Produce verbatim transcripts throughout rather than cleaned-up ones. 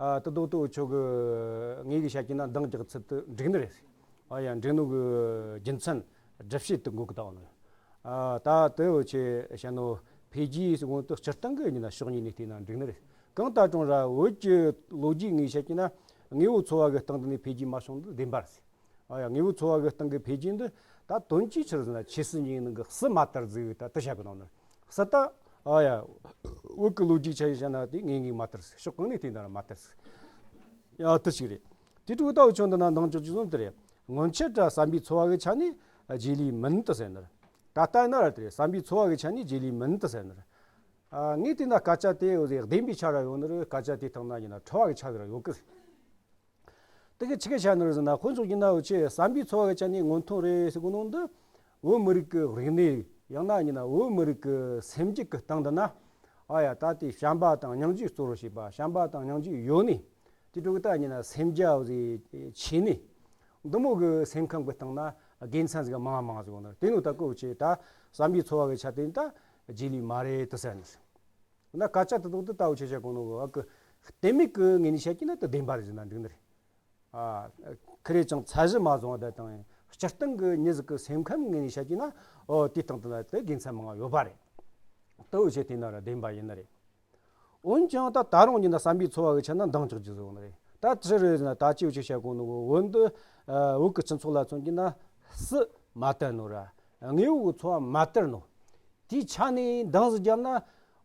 ཨ་དེ་དོག་དོག་ཆོ་གི་ངེས་གི་བཤད་ཀྱི་ན་འདང་རྒྱག་ཚུལ་དུ་འགྲིག་ནི་རེད། ཨ་ཡ་འགྲིག་ནོ་གི་རྒྱུ་མཚན་སྒྲུབ་བྱེད་དུ་འགོད་གི་ད་འོ་ནི། ཨ་ད་དེ་འོ་ཆེ་བཤད་ནོ་འཕེལ་རྒྱས་སུ་གོང་དུ་སྤྱིར་བཏང་གི་ཡིན་ན་ཕྱོགས་གཉིས་ནས་བལྟས་ན་འགྲིག་ནི་རེད། གང་ལྟར་ཀྲུང་ར་བོད་ཀྱི་ལོ་རྒྱུས་ངེས་བཤད་ཀྱི་ན་དངོས་པོ་འཚོ་བ་གི་སྟེང་དུ་ནས་འཕེལ་རྒྱས་མ་བྱུང་དུ་བདེན་པ་རེད། ཨ་ཡ་དངོས་པོ་འཚོ་བ་གི་སྟེང་གི་འཕེལ་རྒྱས་འདི་ད་དོན་གྱིས་ཆི་རེད་ཟེར་ན་ཆོས་སྲིད་གཉིས་ནང་གི་སྲིད་མ་དར་ཟིག་ད་དེ་བཤད་གི་ནང་ནི་སྲིད་ད། ཨ་ཡ་བོད་ཀྱི་ལོ་རྒྱུས་ཆ་ཡིན་བཤད་ན་དེ་ངེས་ངེས་མ་དར་ཟིག་ཕྱོགས་གང་ནས་བལྟས་ན་ར་མ་དར་ཟིག་ཡ་དེ་ཞིག་རེད། དེ་ཕྲུ་གུ་ད་འུ་ཆོ་འདི་ན་འདང་རྒྱག་རྒྱུ་བཟུང་དེ་རེད། སྔོན་ཆད་ར་བསམ་པའི་འཚོ་བ་གི་ཆ་ནས་རྗེས་ལུས་མིན་དུ་ཟེར་ནི་རེད། ད་ལྟ་ན་ར་དེ་རེད། བསམ་པའི་འཚོ་བ་གི་ཆ་ནས་རྗེས་ལུས་མིན་དུ་ཟེར་ནི་རེད། ཨ་ངས་བལྟས་ན་སྐད་ཆ་དེ་འོ་ཟེ་བདེན་པའི་ཆ་ར་ཡོད་ནི་རེད། སྐད་ཆ་དེ་སྟེང་ན་ཡིན་ན་ཁྲོ་བ་གི་ཆ་ཟིག་ར་ཡོད་གི། དེ་གི་ཆི་གི་ཆ་ནི་རེད་ཟེར་ན་དཔེ་འཇོག་རྒྱུ་ན་འུ་ཆོས་བསམ་པའི་འཚོ་བ་གི་ཆ་ནས་སྔོན་ཐོན་རེད་ཟེར་གོ་ནོ་འདི་བོད་མི་རིགས་ཀྱི་རིག་གནས་ཡང་ན་ཡིན་ན་བོད་མི་རིགས་ཀྱི་སེམས་རྒྱུད་ཀྱི་སྟེང་དུ་ན། ཨ་ཡ་ད་དེ་བྱམས་པ་དང་སྙིང་རྗེ་གཙོ་བོར་བྱས་པ་བྱམས་པ་དང་སྙིང་རྗེ་ཡོད་ནི། དེ་ཕྲུ་གུ་ད་ཡིན་ན་སེམས་རྒྱ་བཟེ་ཆེ་ནི། འདི་མོ་གི་སེམས་ཁམས་ཀྱི་སྟེང་ན་དགེ་མཚན་ཟིག་མང་མང་ཟིག་ཡོད་ནི་རེད། དེ་ནོ་ད་ཀོ་ཆེ་ད་བསམ་པའི་འཚོ་བ་གི་ཆ་དེ་ད་རྗེས་ལུས་མ་རེད་དུ་ཟེར་ནི་རེད། ན་སྐད་ཆ་དེ་དག་དེ་ད་འུ་ཆོས་བཤད་གོ་ནོ་གི་ཨ་ཀི་གཏན་མེད་ཀི་ངོས་ནས་བཤད་ཀྱི་ན་དེ་བདེན་པ་རེད་ཟེར་ན་འགྲིག་ནི་རེད། ཨ་ཁི་རེ་ཅང་ཚད་གཞི་མ་བཟུང་བ་ད་དང་སྤྱིར་བཏང་གི་མྱི་ཟིག་གི་སེམས་ཁམས་ངོས་ནས་བཤད་ཀྱི་ན་ཨོ་དེའི་སྟེང་དུ་ན་དེ་དགེ་མཚན་མང་བ་ཡོད་པ་རེད། དེ་འུ་ཆོས་བལྟས་ན་ར་བདེན་པ་ཡིན་ནི་རེད། འོན་ཀྱང་ད་ད་རུང་ཡིན་ན་བསམ་པའི་འཚོ་བ་གི་ཆ་ན་འདང་རྒྱག་རྒྱུ་ཟིག་ཡོད་ནི་རེད། ད་ཅི་རེད་ཟེར་ན་ད་ཅི་འུ་ཆོས་བཤད་གོ་ནོ་གི་བོད་འདི་ཨ་བོད་ཀྱི་སྤྱི་ཚོགས་ལ་མཚོན་གྱི་ན་སྲིད་མ་དར་ནོ་ར་དངོས་པོ་གི་འཚོ་བ་མ་དར་ནོ། དེའི་ཆ་ནས་འདང་ཟིག་བརྒྱབ་ན།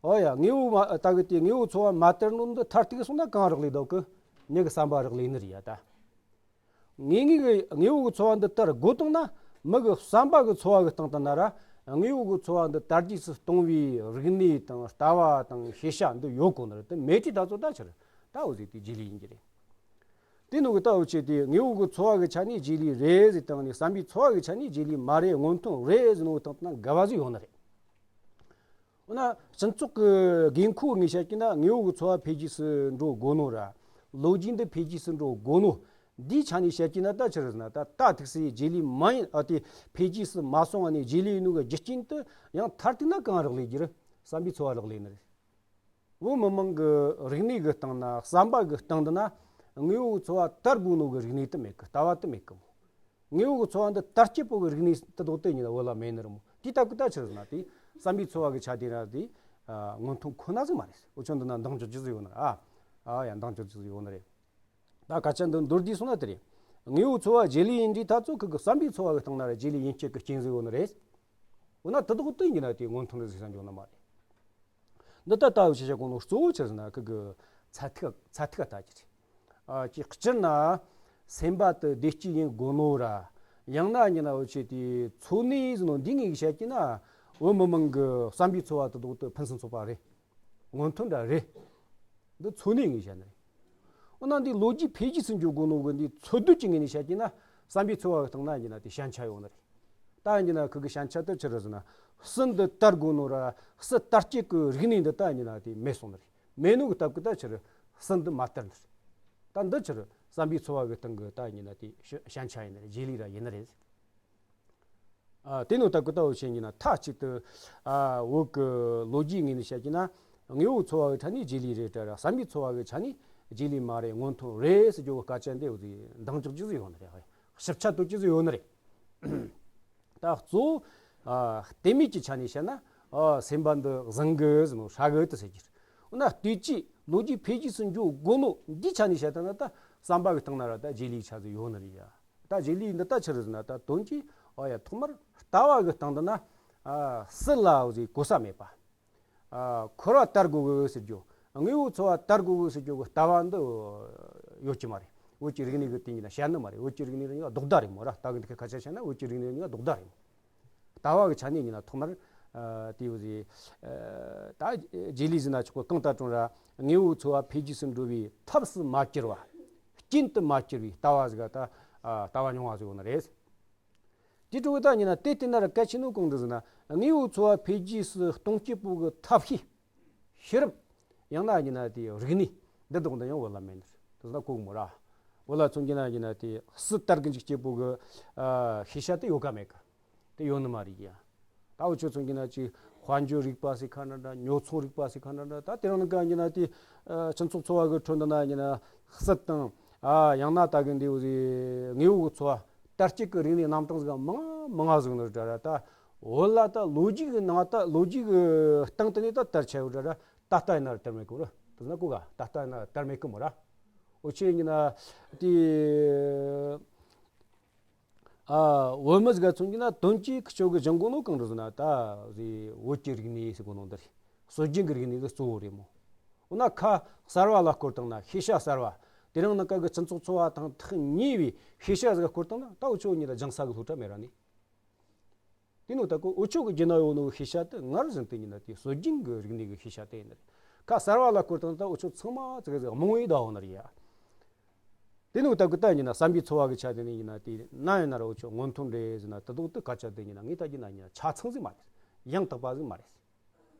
ཨོ་ཡ་དངོས་པོ་མ་ད་གི་དེ་དངོས་པོ་འཚོ་བ་མ་དར་ནོ་འདི་མཐར་ཐུག་སོང་ན་གང་རག་ལས་འདུག་གི། མྱི་གི་བསམ་པ་རག་ལས་ནི་རེད་ཡ་ད། ངེས་ངེས་གི་དངོས་པོ་གི་འཚོ་བ་འདི་དར་དགོས་བཏང་ན་མི་གི་བསམ་པ་གི་འཚོ་བ་གི་སྟེང་དུ་ན་ར་དངོས་པོ་གི་འཚོ་བ་འདི་དར་རྒྱས་སུ་གཏོང་བའི་རིག་གནས་དང་ལྟ་བ་དང་ཤེས་བྱ་འདི་ཡོད་དགོས་ནི་རེད། དེ་མེད་དུས་ད་ཚོ་ད་ཕྱིར་ད་འོ་ཟིག་དེ་རྗེས་ལུས་ཡིན་གྱི་རེད། དེ་ནོ་གི་ལྟ་བུ་བྱས་ཏེ་དངོས་པོ་གི་འཚོ་བ་གི་ཆ་ནས་རྗེས་ལུས་རེད་ཟེར་བཏང་ནས་བསམ་པའི་འཚོ་བ་གི་ཆ་ནས་རྗེས་ལུས་མ་རེད་སྔོན་ཐོན་རེད་ཟེར་ནོ་གི་སྟེང་དུ་ན་འགལ་བ་ཟིག་ཡོད་ནི་རེད། འོ་ན་སྤྱི་ཚོགས་ཀྱི་དགོས་མཁོ་ངས་བཤད་ཀྱི་ན་དངོས་པོ་གི་འཚོ་བ་འཕེལ་རྒྱས་སུ་འགྲོ་དགོས་ནོ་ར། ལོ་རྒྱུས་འདི་འཕེལ་རྒྱས་སུ་འགྲོ་དགོས་ནོ། འདིའི་ཆ་ནས་བཤད་ཀྱི་ན་ད་ཆི་རེད་ཟེར་ན་ད་ད་ཐུག་སའི་རྗེས་ལུས་མ་ཡིན་ཨ་དེ་འཕེལ་རྒྱས་སུ་མ་སོང་བ་ནས་རྗེས་ལུས་ཡིན་ནོ་གི་རྒྱུ་རྐྱེན་དུ་ཡང་མཐར་ཐུག་ན་གང་རག་ལས་རྒྱུ་རེད། བསམ་པའི་འཚོ་བ་རག་ལས་ནི་རེད། བོད་མི་མང་གི་རིག་གནས་ཀྱི་སྟེང་ན་བསམ་པ་གི་སྟེང་དུ་ན་དངོས་པོ་གི་འཚོ་བ་དར་དགོས་ནོ་གི་རིག་གནས་དེ་མེད་གི། ལྟ་བ་དེ་མེད་གི་མོ། དངོས་པོ་གི་འཚོ་བ་འདི་དར་སྐྱེད་པོ་གི་རིག་གནས་དེ་དོག་དེ་ཉིད་བོད་ལ་མེད་ནི་རེད་མོ། དེ་ལྟ་གི་ད་ཆི་རེད་ཟེར་ན་དེ་བསམ་པའི་འཚོ་བ་གི་ཆ་དེ་ན་དེ་ཨ་སྔོན་ཐོན་ཁོ་ན་ཟིག་མ་རེད། འུ་ཆོ་འདི་ན་འདང་རྒྱག་རྒྱུ་ཟིག་ཡོད་ནི་རེད། ཨ་ཨ་ཡ་འདང་རྒྱག་རྒྱུ་ཟིག་ཡོད་ནི་རེད། ད་སྐད་ཆ་འདི་མདོར་བསྡུས་སོང་ན་དེ་རེད། དངོས་པོ་འཚོ་བ་རྗེས་ལུས་ཡིན་དུས་ད་ཚོ་ཁུ་གི་བསམ་པའི་འཚོ་བ་གི་སྟེང་ན་ར་རྗེས་ལུས་ཡིན་སྤྱད་གི་རྐྱེན་ཟིག་ཡོད་ནི་རེད། འོ་ན་དེ་དག་དེ་ཡིན་ན་དེ་སྔོན་ཐོན་རེད་ཟེར་ས་འཇོག་ནི་མ་རེད། འདི་ལྟ་ལྟ་བུ་ཞིག་བྱ་དགོས་ནོ་གཙོ་བོ་ཆི་རེད་ཟེར་ན་ཁུ་གི་ཚད་ཐིག་ཚད་ཐིག་ལྟ་གི་རེད། ཨ་ཅིག་སྤྱིར་ན་སེམས་པ་དེ་བདེ་སྐྱིད་ཡིན་དགོས་ནོ་ར། ཡང་ན་ཡིན་ན་འུ་ཆོས་དེ་འཚོ་གནས་ཟེར་ནོ་འདི་ངས་བཤད་ཀྱི་ན་བོད་མི་མང་གི་བསམ་པའི་འཚོ་བ་དེ་དག་དེ་ཕུན་སུམ་ཚོགས་པ་རེད། སྔོན་ཐོན་འདྲ་རེད། འདི་འཚོ་གནས་ངས་བཤད་ནི་རེད། འོ་ན་འདི་ལོ་རྒྱུས་འཕེལ་རྒྱས་སུ་འགྱོ་དགོས་ནོ་གི་འདི་འཚོ་སྡོད་ཀྱི་ངོས་ནས་བཤད་ཀྱི་ན་བསམ་པའི་འཚོ་བ་གི་སྟེང་ན་ཡིན་ན་དེ་ཞན་ཆ་ཡོད་ནི་རེད། ད་ཡིན་ན་ཁུ་གི་ཞན་ཆ་དེ་ཆི་རེད་ཟེར་ན་སྲིད་འདི་དར་དགོས་ནོ་ར་སྲིད་དར་སྐྱེད་ཀྱི་རིག་གནས་འདི་ད་ཡིན་ན་དེ་མེད་སོང་ནི་རེད། མེད་ནོ་གི་སྟབས་ཀྱིས་ད་ཆི་རེད་སྲིད་འདི་མ་དར་ནི་རེད། ད་འདི་ཆི་རེད་བསམ་པའི་འཚོ་བ་གི་སྟེང་གི་ད་ཡིན་ན་དེ་ཞན་ཆ་ཡིན་ནི་རེད། རྗེས་ལུས་ར་ཡིན་ནི་རེད། ཨ་དེ་ནོ་ད་ཀུ་ཏའོ་ཆེན་གྱི་ན་མཐའ་གཅིག་ཏུ་ཨ་བོད་ཀྱི་ལོ་རྒྱུས་ངོས་ནས་བཤད་ཀྱི་ན་དངོས་པོའི་འཚོ་བ་གི་ཆ་ནས་རྗེས་ལུས་རེད་དྲ་ར་བསམ་པའི་འཚོ་བ་གི་ཆ་ནས་རྗེས་ལུས་མ་རེད་སྔོན་ཐོན་རེད་ཟེར་རྒྱུ་གི་སྐད་ཆ་འདི་འོ་དེ་འདང་རྒྱག་རྒྱུ་ཟིག་ཡོད་ནི་རེད། ཞིབ་ཆ་གཏོད་རྒྱུ་ཟིག་ཡོད་ནི་རེད། ད་གཙོ་བོ་ཨ་ལྟོས་མེད་ཀྱི་ཆ་ནས་བཤད་ན་ཨ་སེམས་པ་འདི་བཟང་གི་ཟེར་ནོ་ཧྲ་གི་དུ་ཟེར་རྒྱུ་རེད། འོ་ན་ལྟོས་ཀྱི་ལོ་རྒྱུས་འཕེལ་རྒྱས་སུ་འགྱོ་དགོས་ནོ་འདི་ཆ་ནས་བཤད་ད་ན་ད་བསམ་པ་གི་སྟེང་ན་ར་ད་རྗེས་ལུས་ཆ་ཟིག་ཡོད་ནི་རེད་ཡ། ད་རྗེས་ལུས་འདི་ལྟ་ཆི་རེད་ཟེར་ན་ད་དོན་གྱིས་ཨ་ཡ་ཐོག་མར་ལྟ་བ་གི་སྟེང་དུ་ན་ཨ་སྲིད་ལ་འོ་ཟིག་གོ་ས་མེད་པ། ཨ་འཁོར་བ་དར་དགོས་གི་ཟེར་རྒྱུ། དངོས་པོའི་འཚོ་བ་དར་དགོས་གི་ཟེར་རྒྱུ་གི་ལྟ་བ་འདི་ཡོད་ཀྱི་མ་རེད། བོད་ཀྱི་རིག་གནས་གི་སྟེང་ནས་བཤད་ནི་མ་རེད། བོད་ཀྱི་རིག་གནས་རིག་གནས་ལྡོག་ཟླ་རེད་མོ་ར། ད་གི་འདི་གི་སྐད་ཆ་བཤད་ན་བོད་ཀྱི་རིག་གནས་རིག་གནས་ལྡོག་ཟླ་རེད་མོ། ལྟ་བ་གི་ཆ་ནས་ཡིན་ན་ཐོག་མར་ཨ་དེ་འོ་ཟིག་ཨ་ད་རྗེས་ལུས་ཟེར་ན་ཆོག་གི། གང་ལྟར་ཀྲུང་ར་དངོས་པོའི་འཚོ་བ་འཕེལ་རྒྱས་སུ་འགྲོ་བའི་ཐབས་སུ་མ་གྱུར་བ། རྐྱེན་དུ་མ་གྱུར་བའི་ལྟ་བ་ཟིག་ད་ཨ་ལྟ་བ་རྙིང་བ་ཟིག་ཡོད་ནི་རེད། དེ་ཕྲུ་གུ་ད་ཡིན་ན་དེ་བལྟས་ན་ར་གལ་ཆེ་ནོ་གང་འདུག་ཟེར་ན་དངོས་པོའི་འཚོ་བ་འཕེལ་རྒྱས་སུ་གཏོང་སྤྱད་པོ་གི་ཐབས་ཤེས། ཤེས་རབ། ཡང་ན་ཡིན་ན་དེ་རིག་གནས་འདི་དག་འདི་ཡང་བོད་ལ་མེད་ནི་རེད། དེ་ན་གོ་གི་མོ་ར། བོད་ལ་མཚོན་གྱི་ན་ཡིན་ན་དེ་སྲིད་དར་གི་འཇུག་སྤྱད་པོ་གི་ཨ་ཤེས་བྱ་དེ་ཡོད་ག་མེད་ག། དེ་ཡོད་ནི་མ་རེད་ཡ། ད་འུ་ཆོ་མཚོན་གྱི་ན་ཅིག་ དཔལ་འབྱོར་རིག་པ་ཟེར་ཁ་འདྲ་འདྲ། ཉོ་ཚོང་རིག་པ་ཟེར་ཁ་འདྲ་འདྲ། ད་དེ་རིང་ནངས་ཀ་ཡིན་ན་དེ་ཨ་སྤྱི་ཚོགས་འཚོ་བ་གི་ཁྲོད་འདི་ན་ཡིན་ན་སྲིད་དང་ཨ་ཡང་ན་ད་གི་འདི་འུ་ཟི་དངོས་པོ་གི་འཚོ་བ་དར་རྒྱས་ཀྱི་རིག་གནས་རྣམ་གྲངས་ཟིག་མང་མང་ཟིག་ནི་རེད་ར། ད་བོད་ལ་ད་ལོ་རྒྱུས་ཀྱི་ནང་ད་ལོ་རྒྱུས་ཀྱི་སྟེང་དུ་ནས་ད་དར་ཆ་ཡོད་ར། ད་ལྟ་ཡིན་ན་དར་མེད་གོ་ར། དེ་ན་གོ་ག་ད་ལྟ་ཡིན་ན་དར་མེད་གི་མོ་ར། འུ་ཆོ་ཡིན་ན་དེ། ཨ། བོད་མི་ཟིག་ག་མཚོན་གྱི་ན་དོན་གྱིས་ཁྱོད་ཀྱི་སྦྱང་དགོས་ནོ་གང་རེད་ཟེར་ན། ད་ཟེ་བོད་ཀྱི་རིག་གནས་ཟེར་གོ་ནོ་འདི་རེད། སྲོལ་རྒྱུན་གྱི་རིག་གནས་ཟིག་གཙོ་བོ་རེད་མོ། འོ་ན་ཁ་གསར་བ་ལ་བསྐོར་བཏང་ན། ཤེས་བྱ་གསར་བ། དེ་རིང་ནངས་ཀ་གི་སྤྱི་ཚོགས་འཚོ་བ་དང་ཐག་ཉེ་བའི་ཤེས་བྱ་ཟིག་ག་བསྐོར་བཏང་ན་ད་འུ་ཆོ་ཉིད་ལ་སྦྱང་ས་གི་སློབ་གྲྭ་མེད་ར་ནི། དེ་ནོ་ད་གོ་འུ་ཆོ་གི་རྒྱུད་ན་ཡོད་ནོ་ཤེས་བྱ་དེ་སྔར་བཞིན་དུ་ཉིད་ན་དེ་སྲོལ་རྒྱུན་གྱི་རིག་གནས་ཀྱི་ཤེས་བྱ་དེ་ཡིན་ནི་རེད། ཁ་གསར་བ་ལ་བསྐོར་བཏང་ན་ད་འུ་ཆོ་ཚང་མ་ཙི་གེ་ཟིག་རྨོངས་པའི་ཟླ་བོ་ནི་རེད་ཡ། དེ་ནི་ད་གི་ད་ཡིན་ན་བསམ་པའི་འཚོ་བ་གི་ཆ་དེ་ནི་ཡིན་ན་དེ་ན་ཡིན་ན་ར་འུ་ཆོ་སྔོན་ཐོན་རེད་ཟེར་ན་དེ་དག་དེ་སྐད་ཆ་དེ་ཡིན་ན་ངས་ད་ཡིན་ན་ཡིན་ན་ཆ་ཚང་ཟིག་མ་རེད། ཡང་དག་པ་ཟིག་མ་རེད།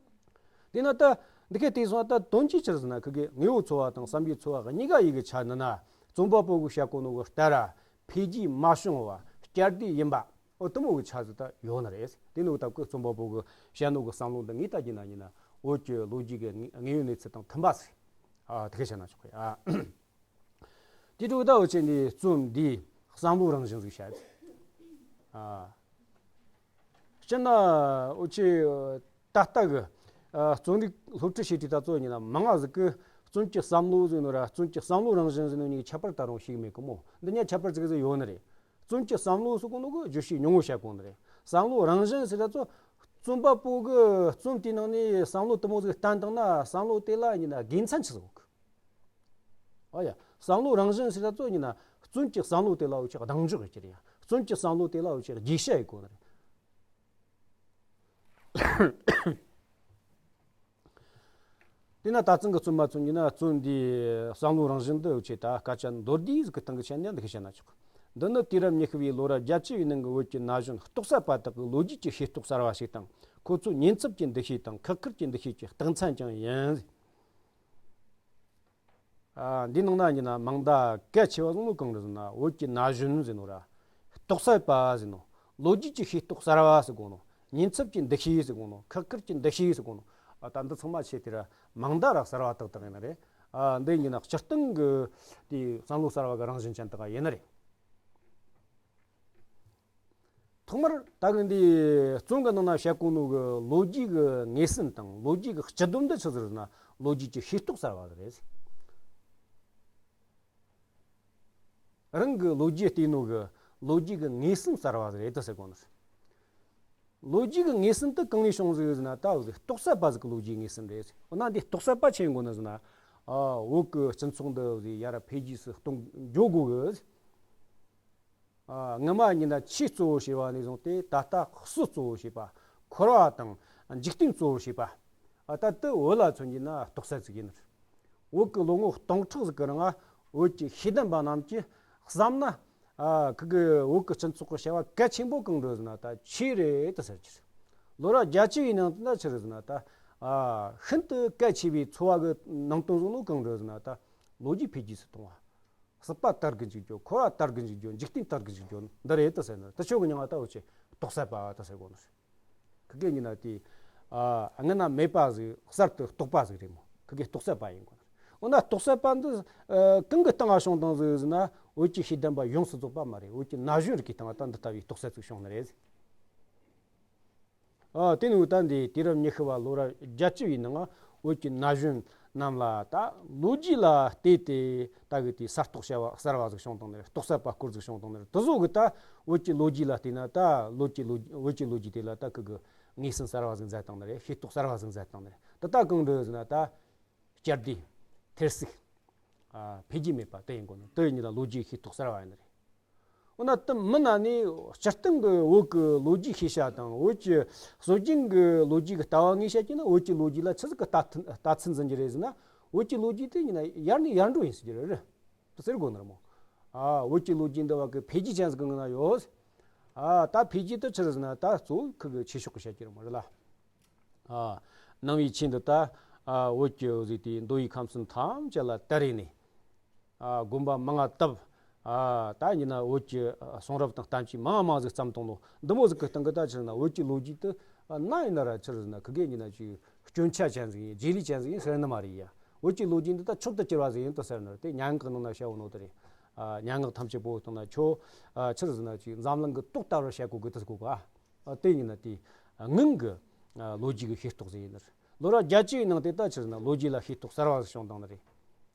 དེ་ན་ད་འདི་གའི་དེ་སོང་ད་དོན་གྱིས་ཆི་རེད་ཟེར་ན་ཁི་གི་དངོས་པོ་འཚོ་བ་དང་བསམ་པའི་འཚོ་བ་གཉིས་ཀ་ཡི་གི་ཆ་ནི་ན་རྩོམ་པ་པོ་གི་བཤད་གོ་ནོ་གི་ལྟར་ར་འཕེལ་རྒྱས་མ་བྱུང་བ་བསྐྱར་ཟློས་ཡིན་པ། འོ་དེ་མོ་གི་ཆ་ཟིག་ད་ཡོད་ནི་རེད། དེ་ནི་ད་གི་རྩོམ་པ་པོ་གི་བཤད་ནོ་གི་བསམ་བློ་འདི་ངས་ད་ཡིན་ན་ཡིན་ན་བོད་ཀྱི་ལོ་རྒྱུས་གི་དངོས་ཡོད་གནས་ཚུལ་དང་མཐུན་པ་ཟིག་ཨ་དེ་ག་བཤད་ན་ཆོག་གི་ཨ། དེ་འཕྲོ་ད་འུ་ཆོ་འདི་རྩོམ་འདི་བསམ་བློ་རང་བཞིན་ཟིག་བཤད། ཨ། སྤྱིར་ན་འུ་ཆོ་ད་ལྟ་གི་ཨ་རྩོམ་རིག་སློབ་ཁྲིད་བྱེད་དུས་ད་གཙོ་ཡིན་ན་མང་ང་ཟིག་གི་རྩོམ་གྱི་བསམ་བློ་ཟེར་ནོ་ར་རྩོམ་གྱི་བསམ་བློ་རང་བཞིན་ཟེར་ནོ་གཉིས་ཀྱི་ཁྱད་པར་ད་རུང་ཤེས་གི་མེད་གི་མོ། འདི་གཉིས་ཁྱད་པར་ཙི་གེ་ཟིག་ཡོད་ནི་རེད། རྩོམ་གྱི་བསམ་བློ་ཟེར་གོ་ནོ་གི་བརྗོད་བྱའི་སྙིང་བོ་བཤད་གོ་ནི་རེད། བསམ་བློ་རང་བཞིན་ཟེར་ད་གཙོ་རྩོམ་པ་པོ་གི་རྩོམ་དེའི་ནང་ནས་བསམ་བློ་དེ་མོ་ཟིག་བསྟན་བཏང་ན་བསམ་བློ་དེ་ལ་ཡིན་ན་དགེ་མཚན་ཆི་ཟིག་ཡོད་གི། ཨ་ཡ། བསམ་བློ་རང་བཞིན་ཟེར་ད་གཙོ་ཡིན་ན་རྩོམ་གྱི་བསམ་བློ་དེ་ལ་འུ་ཆོས་གདེང་འཇོག་ཡེད་རྒྱུ་རེད་ཡ། རྩོམ་གྱི་བསམ་བློ་དེ་ལ་འུ་ཆོས་རྒྱས་བཤད་ཡེད་དགོས་ནི་རེད། དེས་ན་ད་ཐེངས་ཀྱི་རྩོམ་པ་ཚོ་ཡིན་ན་རྩོམ་འདིའི་བསམ་བློ་རང་བཞིན་འདི་འུ་ཆོས་ད་སྐད་ཆ་མདོར་བསྡུས་ཟིག་གི་སྟེང་གི་ཆ་ནས་འདི་ག་བཤད་ན་ཆོག་འདི་ནི་དུས་རབས་ཉི་ཤུ་བའི་ལོ་རབས་བརྒྱད་ཅུ་བའི་ནང་གི་བོད་ཀྱི་ན་གཞོན་རྟོགས་ཚད་པ་དག་གི་ལོ་རྒྱུས་ཀྱི་ཤེས་རྟོགས་གསར་བ་ཞིག་དང་། ཁོ་ཚོའི་ཉེན་ཚབས་ཀྱི་འདུ་ཤེས་དང་ཁག་ཁུར་གྱི་འདུ་ཤེས་ཀྱི་རྟགས་མཚན་ཀྱང་ཡིན། ཨ། འདིའི་ནང་ན་ཡིན་ན་མིང་བརྡ་གལ་ཆེ་བ་བཟུང་ནོ་གང་རེད་ཟེར་ན། བོད་ཀྱི་ན་གཞོན་ཟེར་ནོ་ར། རྟོགས་ཚད་པ་ཟེར་ནོ། ལོ་རྒྱུས་ཀྱི་ཤེས་རྟོགས་གསར་བ་ཟེར་གོ་ནོ། ཉེན་ཚབས་ཀྱི་འདུ་ཤེས་ཟེར་གོ་ནོ། ཁག་ཁུར་གྱི་འདུ་ཤེས་ཟེར་གོ་ནོ། ཨ། ད་འདི་ཚང་མ་ཆེ་དེ་ར་མིང་བརྡ་ར་གསར་བ་ཏག་ཏག་ཡིན་ནི་རེད། ཨ། འདི་ཡིན་ན་སྤྱིར་བཏང་གི་དེའི་བསམ་བློ་གསར་བ་གི་རང་བཞིན་ཅན་དག་ཡིན་ནི་རེད། ཐོག་མར་ད་གི་འདི་རྩོམ་གི་ནང་ན་བཤད་གོ་ནོ་གི་ལོ་རྒྱུས་གི་ངོས་ཟིན་དང་ལོ་རྒྱུས་གི་སྤྱི་སྡོམ་འདི་ཆི་ཟིག་རེད་ན། ལོ་རྒྱུས་ཀྱི་ཤེས་རྟོགས་གསར་བ་རེད། རང་གི་ལོ་རྒྱུས་བལྟས་ནོ་གི་ལོ་རྒྱུས་གི་ངོས་ཟིན་གསར་བ་རེད་དེ་ཟེར་གོ་ནི། ལོ་རྒྱུས་གི་ངོས་ཟིན་དེ་གང་ནས་བྱུང་ཟིག་ཟེར་ན། ད་འུ་ཟིག་རྟོགས་ཚད་པ་ཟིག་གི་ལོ་རྒྱུས་ངོས་ཟིན་རེད། འོ་ན་འདི་རྟོགས་ཚད་པ་ཆི་ཡིན་དགོས་ནི་ཟེར་ན། ཨ། བོད་གི་སྤྱི་ཚོགས་འདི་འུ་ཟིག་ཡར་འཕེལ་རྒྱས་སུ་གཏོང་འགྱོ་དགོས་གི། ཨ། སྔ་མ་ཡིན་ན་ཆོས་གཙོ་བོ་བྱས་པ་ནས་བཟུང་སྟེ་ད་ལྟ་སྲོལ་གཙོ་བོ་བྱས་པ། འཁོར་བ་དང་འཇིག་རྟེན་གཙོ་བོ་བྱས་པ། ཨ། ད་དེ་བོད་ལ་མཚོན་གྱི་ན་རྟོགས་ཚད་ཅིག་ཡིན། བོད་ཀྱི་ལོ་ངོ་སྟོང་ཕྲག་ཟིག་གི་རིང་ང་བོད་ཀྱི་ཤེས་ལྡན་པ་རྣམས་ཀྱིས་བསམ་ན། ཨ། ཁི་གི་བོད་ཀྱི་སྤྱི་ཚོགས་ཀྱི་བྱ་བ་གལ་ཆེན་པོ་གང་རེད་ཟེར་ན་ད་ཆོས་རེད་དེ་ཟེར་གྱི་རེད། ལོ་རབས་བརྒྱད་ཅུ་ཡི་ནང་དུ་ན་ཆི་རེད་ཟེར་ན་ད། ཨ། ཤིན་ཏུ་གལ་ཆེ་བའི་འཚོ་བ་གི་ནང་དོན་བཟུང་ནོ་གང་རེད་ཟེར་ན་ད་ལོ་རྒྱུས་འཕེལ་རྒྱས་སུ་གཏོང་བ། སྲིད་པ་དར་གི་འཇུག་རྒྱུ། འཁོར་བ་དར་གི་འཇུག་རྒྱུ། འཇིག་རྟེན་དར་གི་འཇུག་རྒྱུ་འདི་རེད་དེ་ཟེར་ནི། དེ་ཆོ་གི་མིང་ང་ད་འུ་ཆོས་རྟོགས་ཚད་པ་དེ་ཟེར་གོ་ནི། ཁི་གེ་ཡིན་ན་དེ། ཨ། སྔ་ན་མེད་པ་ཟིག་གསར་དུ་རྟོགས་པ་ཟིག་རེད་མོ། ཁི་གེ་རྟོགས་ཚད་པ་ཡིན་གོ་ནི། འོ་ན་རྟོགས་ཚད་པ་འདི། ཨ། གང་གི་སྟེང་ང་བྱུང་བཏང་ཟིག་ཟེར་ན། བོད་ཀྱི་ཤེས་ལྡན་པ་ཡོངས་སུ་རྫོགས་པ་མ་རེད། བོད་ཀྱི་ན་གཞོན་རིགས་ཀྱི་སྟེང་ང་ད་འདི་ལྟ་བུའི་རྟོགས་ཚད་ཅིག་བྱུང་ནི་རེད། ཨ། དེ་ནས་འུ་ད་འདི་དུས་རབས་ཉི་ཤུ་བ་ལོ་རབས་བརྒྱད་ཅུ་བའི་ནང་བོད་ཀྱི་ན་གཞོན་རྣམས་ལ་ད་ལོ་རྒྱུས་ལ་བལྟས་ཏེ་ད་གི་དེ་གསར་རྟོགས་བྱ་བ་གསར་བ་ཟིག་བྱུང་བཏང་ནི་རེད། རྟོགས་ཚད་པ་སྐོར་ཟིག་བྱུང་བཏང་ནི་རེད། དེ་ཚོ་གི་ད་བོད་ཀྱི་ལོ་རྒྱུས་ལ་བལྟས་ན་ད་ལོ་ཀྱི་ལོ་བོད་ཀྱི་ལོ་རྒྱུས་དེ་ལ་ད་གི་གི་ངོས་ཟིན་གསར་བ་ཟིག་མཛད་བཏང་ནི་རེད། ཤེས་རྟོགས་གསར་བ་ཟིག་མཛད་བཏང་ནི་རེད། དེ་ད་གང་རེད་ཟེར་ན་ད། བསྐྱར་ཟློས། ཐེར་ཟུག་ཨ། འཕེལ་རྒྱས་མེད་པ་དེ་ཡིན་དགོས་ནི། དེ་ཡིན་ལ་ལོ་རྒྱུས་ཤེས་རྟོགས་གསར་བ་ཡིན་ནི་རེད། འོ་ན་དེ་མིན་ན་ནི་སྤྱིར་བཏང་གི་བོད་ཀྱི་ལོ་རྒྱུས་ཤེས་བྱ་དང་བོད་ཀྱི་སྲོལ་རྒྱུན་གྱི་ལོ་རྒྱུས་ཀྱི་ལྟ་བ་ངོས་བཤད་ཀྱི་ན། བོད་ཀྱི་ལོ་རྒྱུས་ལ་ཆི་ཟིག་གི་ལྟ་ཚུལ་ལྟ་ཚུལ་འཛིན་གྱི་རེད་ཟེར་ན། བོད་ཀྱི་ལོ་རྒྱུས་དེ་ཡིན་ན་ཡར་ནས་ཡར་འགྲོ་ཡིན་ཟེར་གྱི་རེད། དེ་ཟེར་དགོས་ནི་རེད་མོ། ཨ། བོད་ཀྱི་ལོ་རྒྱུས་འདི་བ་གི་འཕེལ་རྒྱས་ཅན་ཟིག་གི་ནང་ན་ཡོད། ཨ། ད་འཕེལ་རྒྱས་དེ་ཆི་རེད་ཟེར་ན་ད་གཙོ་བོ་ཁི་གི་ཆོས་ཕྱོགས་ཀྱི་བཤད་ཀྱི་རེད་མོ། རེད་ལ། ཨ། ནང་པའི་ཆོས་འདི་ད། ཨ། བོད་ཀྱི་འུ་ཟིག་དེའི་མདོ་དབུས་ཁམས་གསུམ་ཐམས་ཅད་ལ་དར་རེ་ནས། ཨ། དགོན་པ་མང་ང་བཏབ། ཨ། ད་ཡིན་ན་བོད་ཀྱི་ཨ་གསུང་རབ་དང་བསྟན་བཅོས་མང་མང་ཟིག་བརྩམས་བཏང་ནོ། འདི་མོ་ཟིག་གི་སྟེང་གི་ད་ཆི་ཟེར་ན་བོད་ཀྱི་ལོ་རྒྱུས་དེ་ ཨ་ན་ཡིན་ན་ར་ཆི་རེད་ཟེར་ན་ཁི་གེ་ཡིན་ན་ཅིག་སྐྱོན་ཆ་ཅན་ཟིག་ཡིན། རྗེས་ལུས་ཅན་ཟིག་ཡིན་ཟེར་ནི་མ་རེད་ཡ། བོད་ཀྱི་ལོ་རྒྱུས་འདི་ད་མཆོག་ཏུ་གྱུར་པ་ཟིག་ཡིན་དུ་ཟེར་ནི་རེད། དེ་སྙན་ངག་གི་ནང་ན་བཤད་ཡོད་ནོ་དེ་རེད། ཨ་སྙན་ངག་ཐམས་ཅད་པོ་སྟེང་ན་ཁྱོད་ཨ་ཆི་རེད་ཟེར་ན་ཅིག་འཛམ་གླིང་གི་ཏོག་ལྟ་བུར་བཤད་གོ་གི་དུ་གོ་ག་ཨ་དེ་ཡིན་ན་དེ་ཨ་སྔོན་གྱི་ཨ་ལོ་རྒྱུས་ཀྱི་ཤེས་རྟོགས་ཟིག་ཡིན་ནི་རེད། ལོ་རབས་བརྒྱད་ཅུ་ཡི་ནང་དེ་ད་ཆི་རེད་ཟེར་ན་ལོ་རྒྱུས་ལ་ཤེས་རྟོགས་གསར་བ་ཟིག་བྱུང་བཏང་ནི་རེད།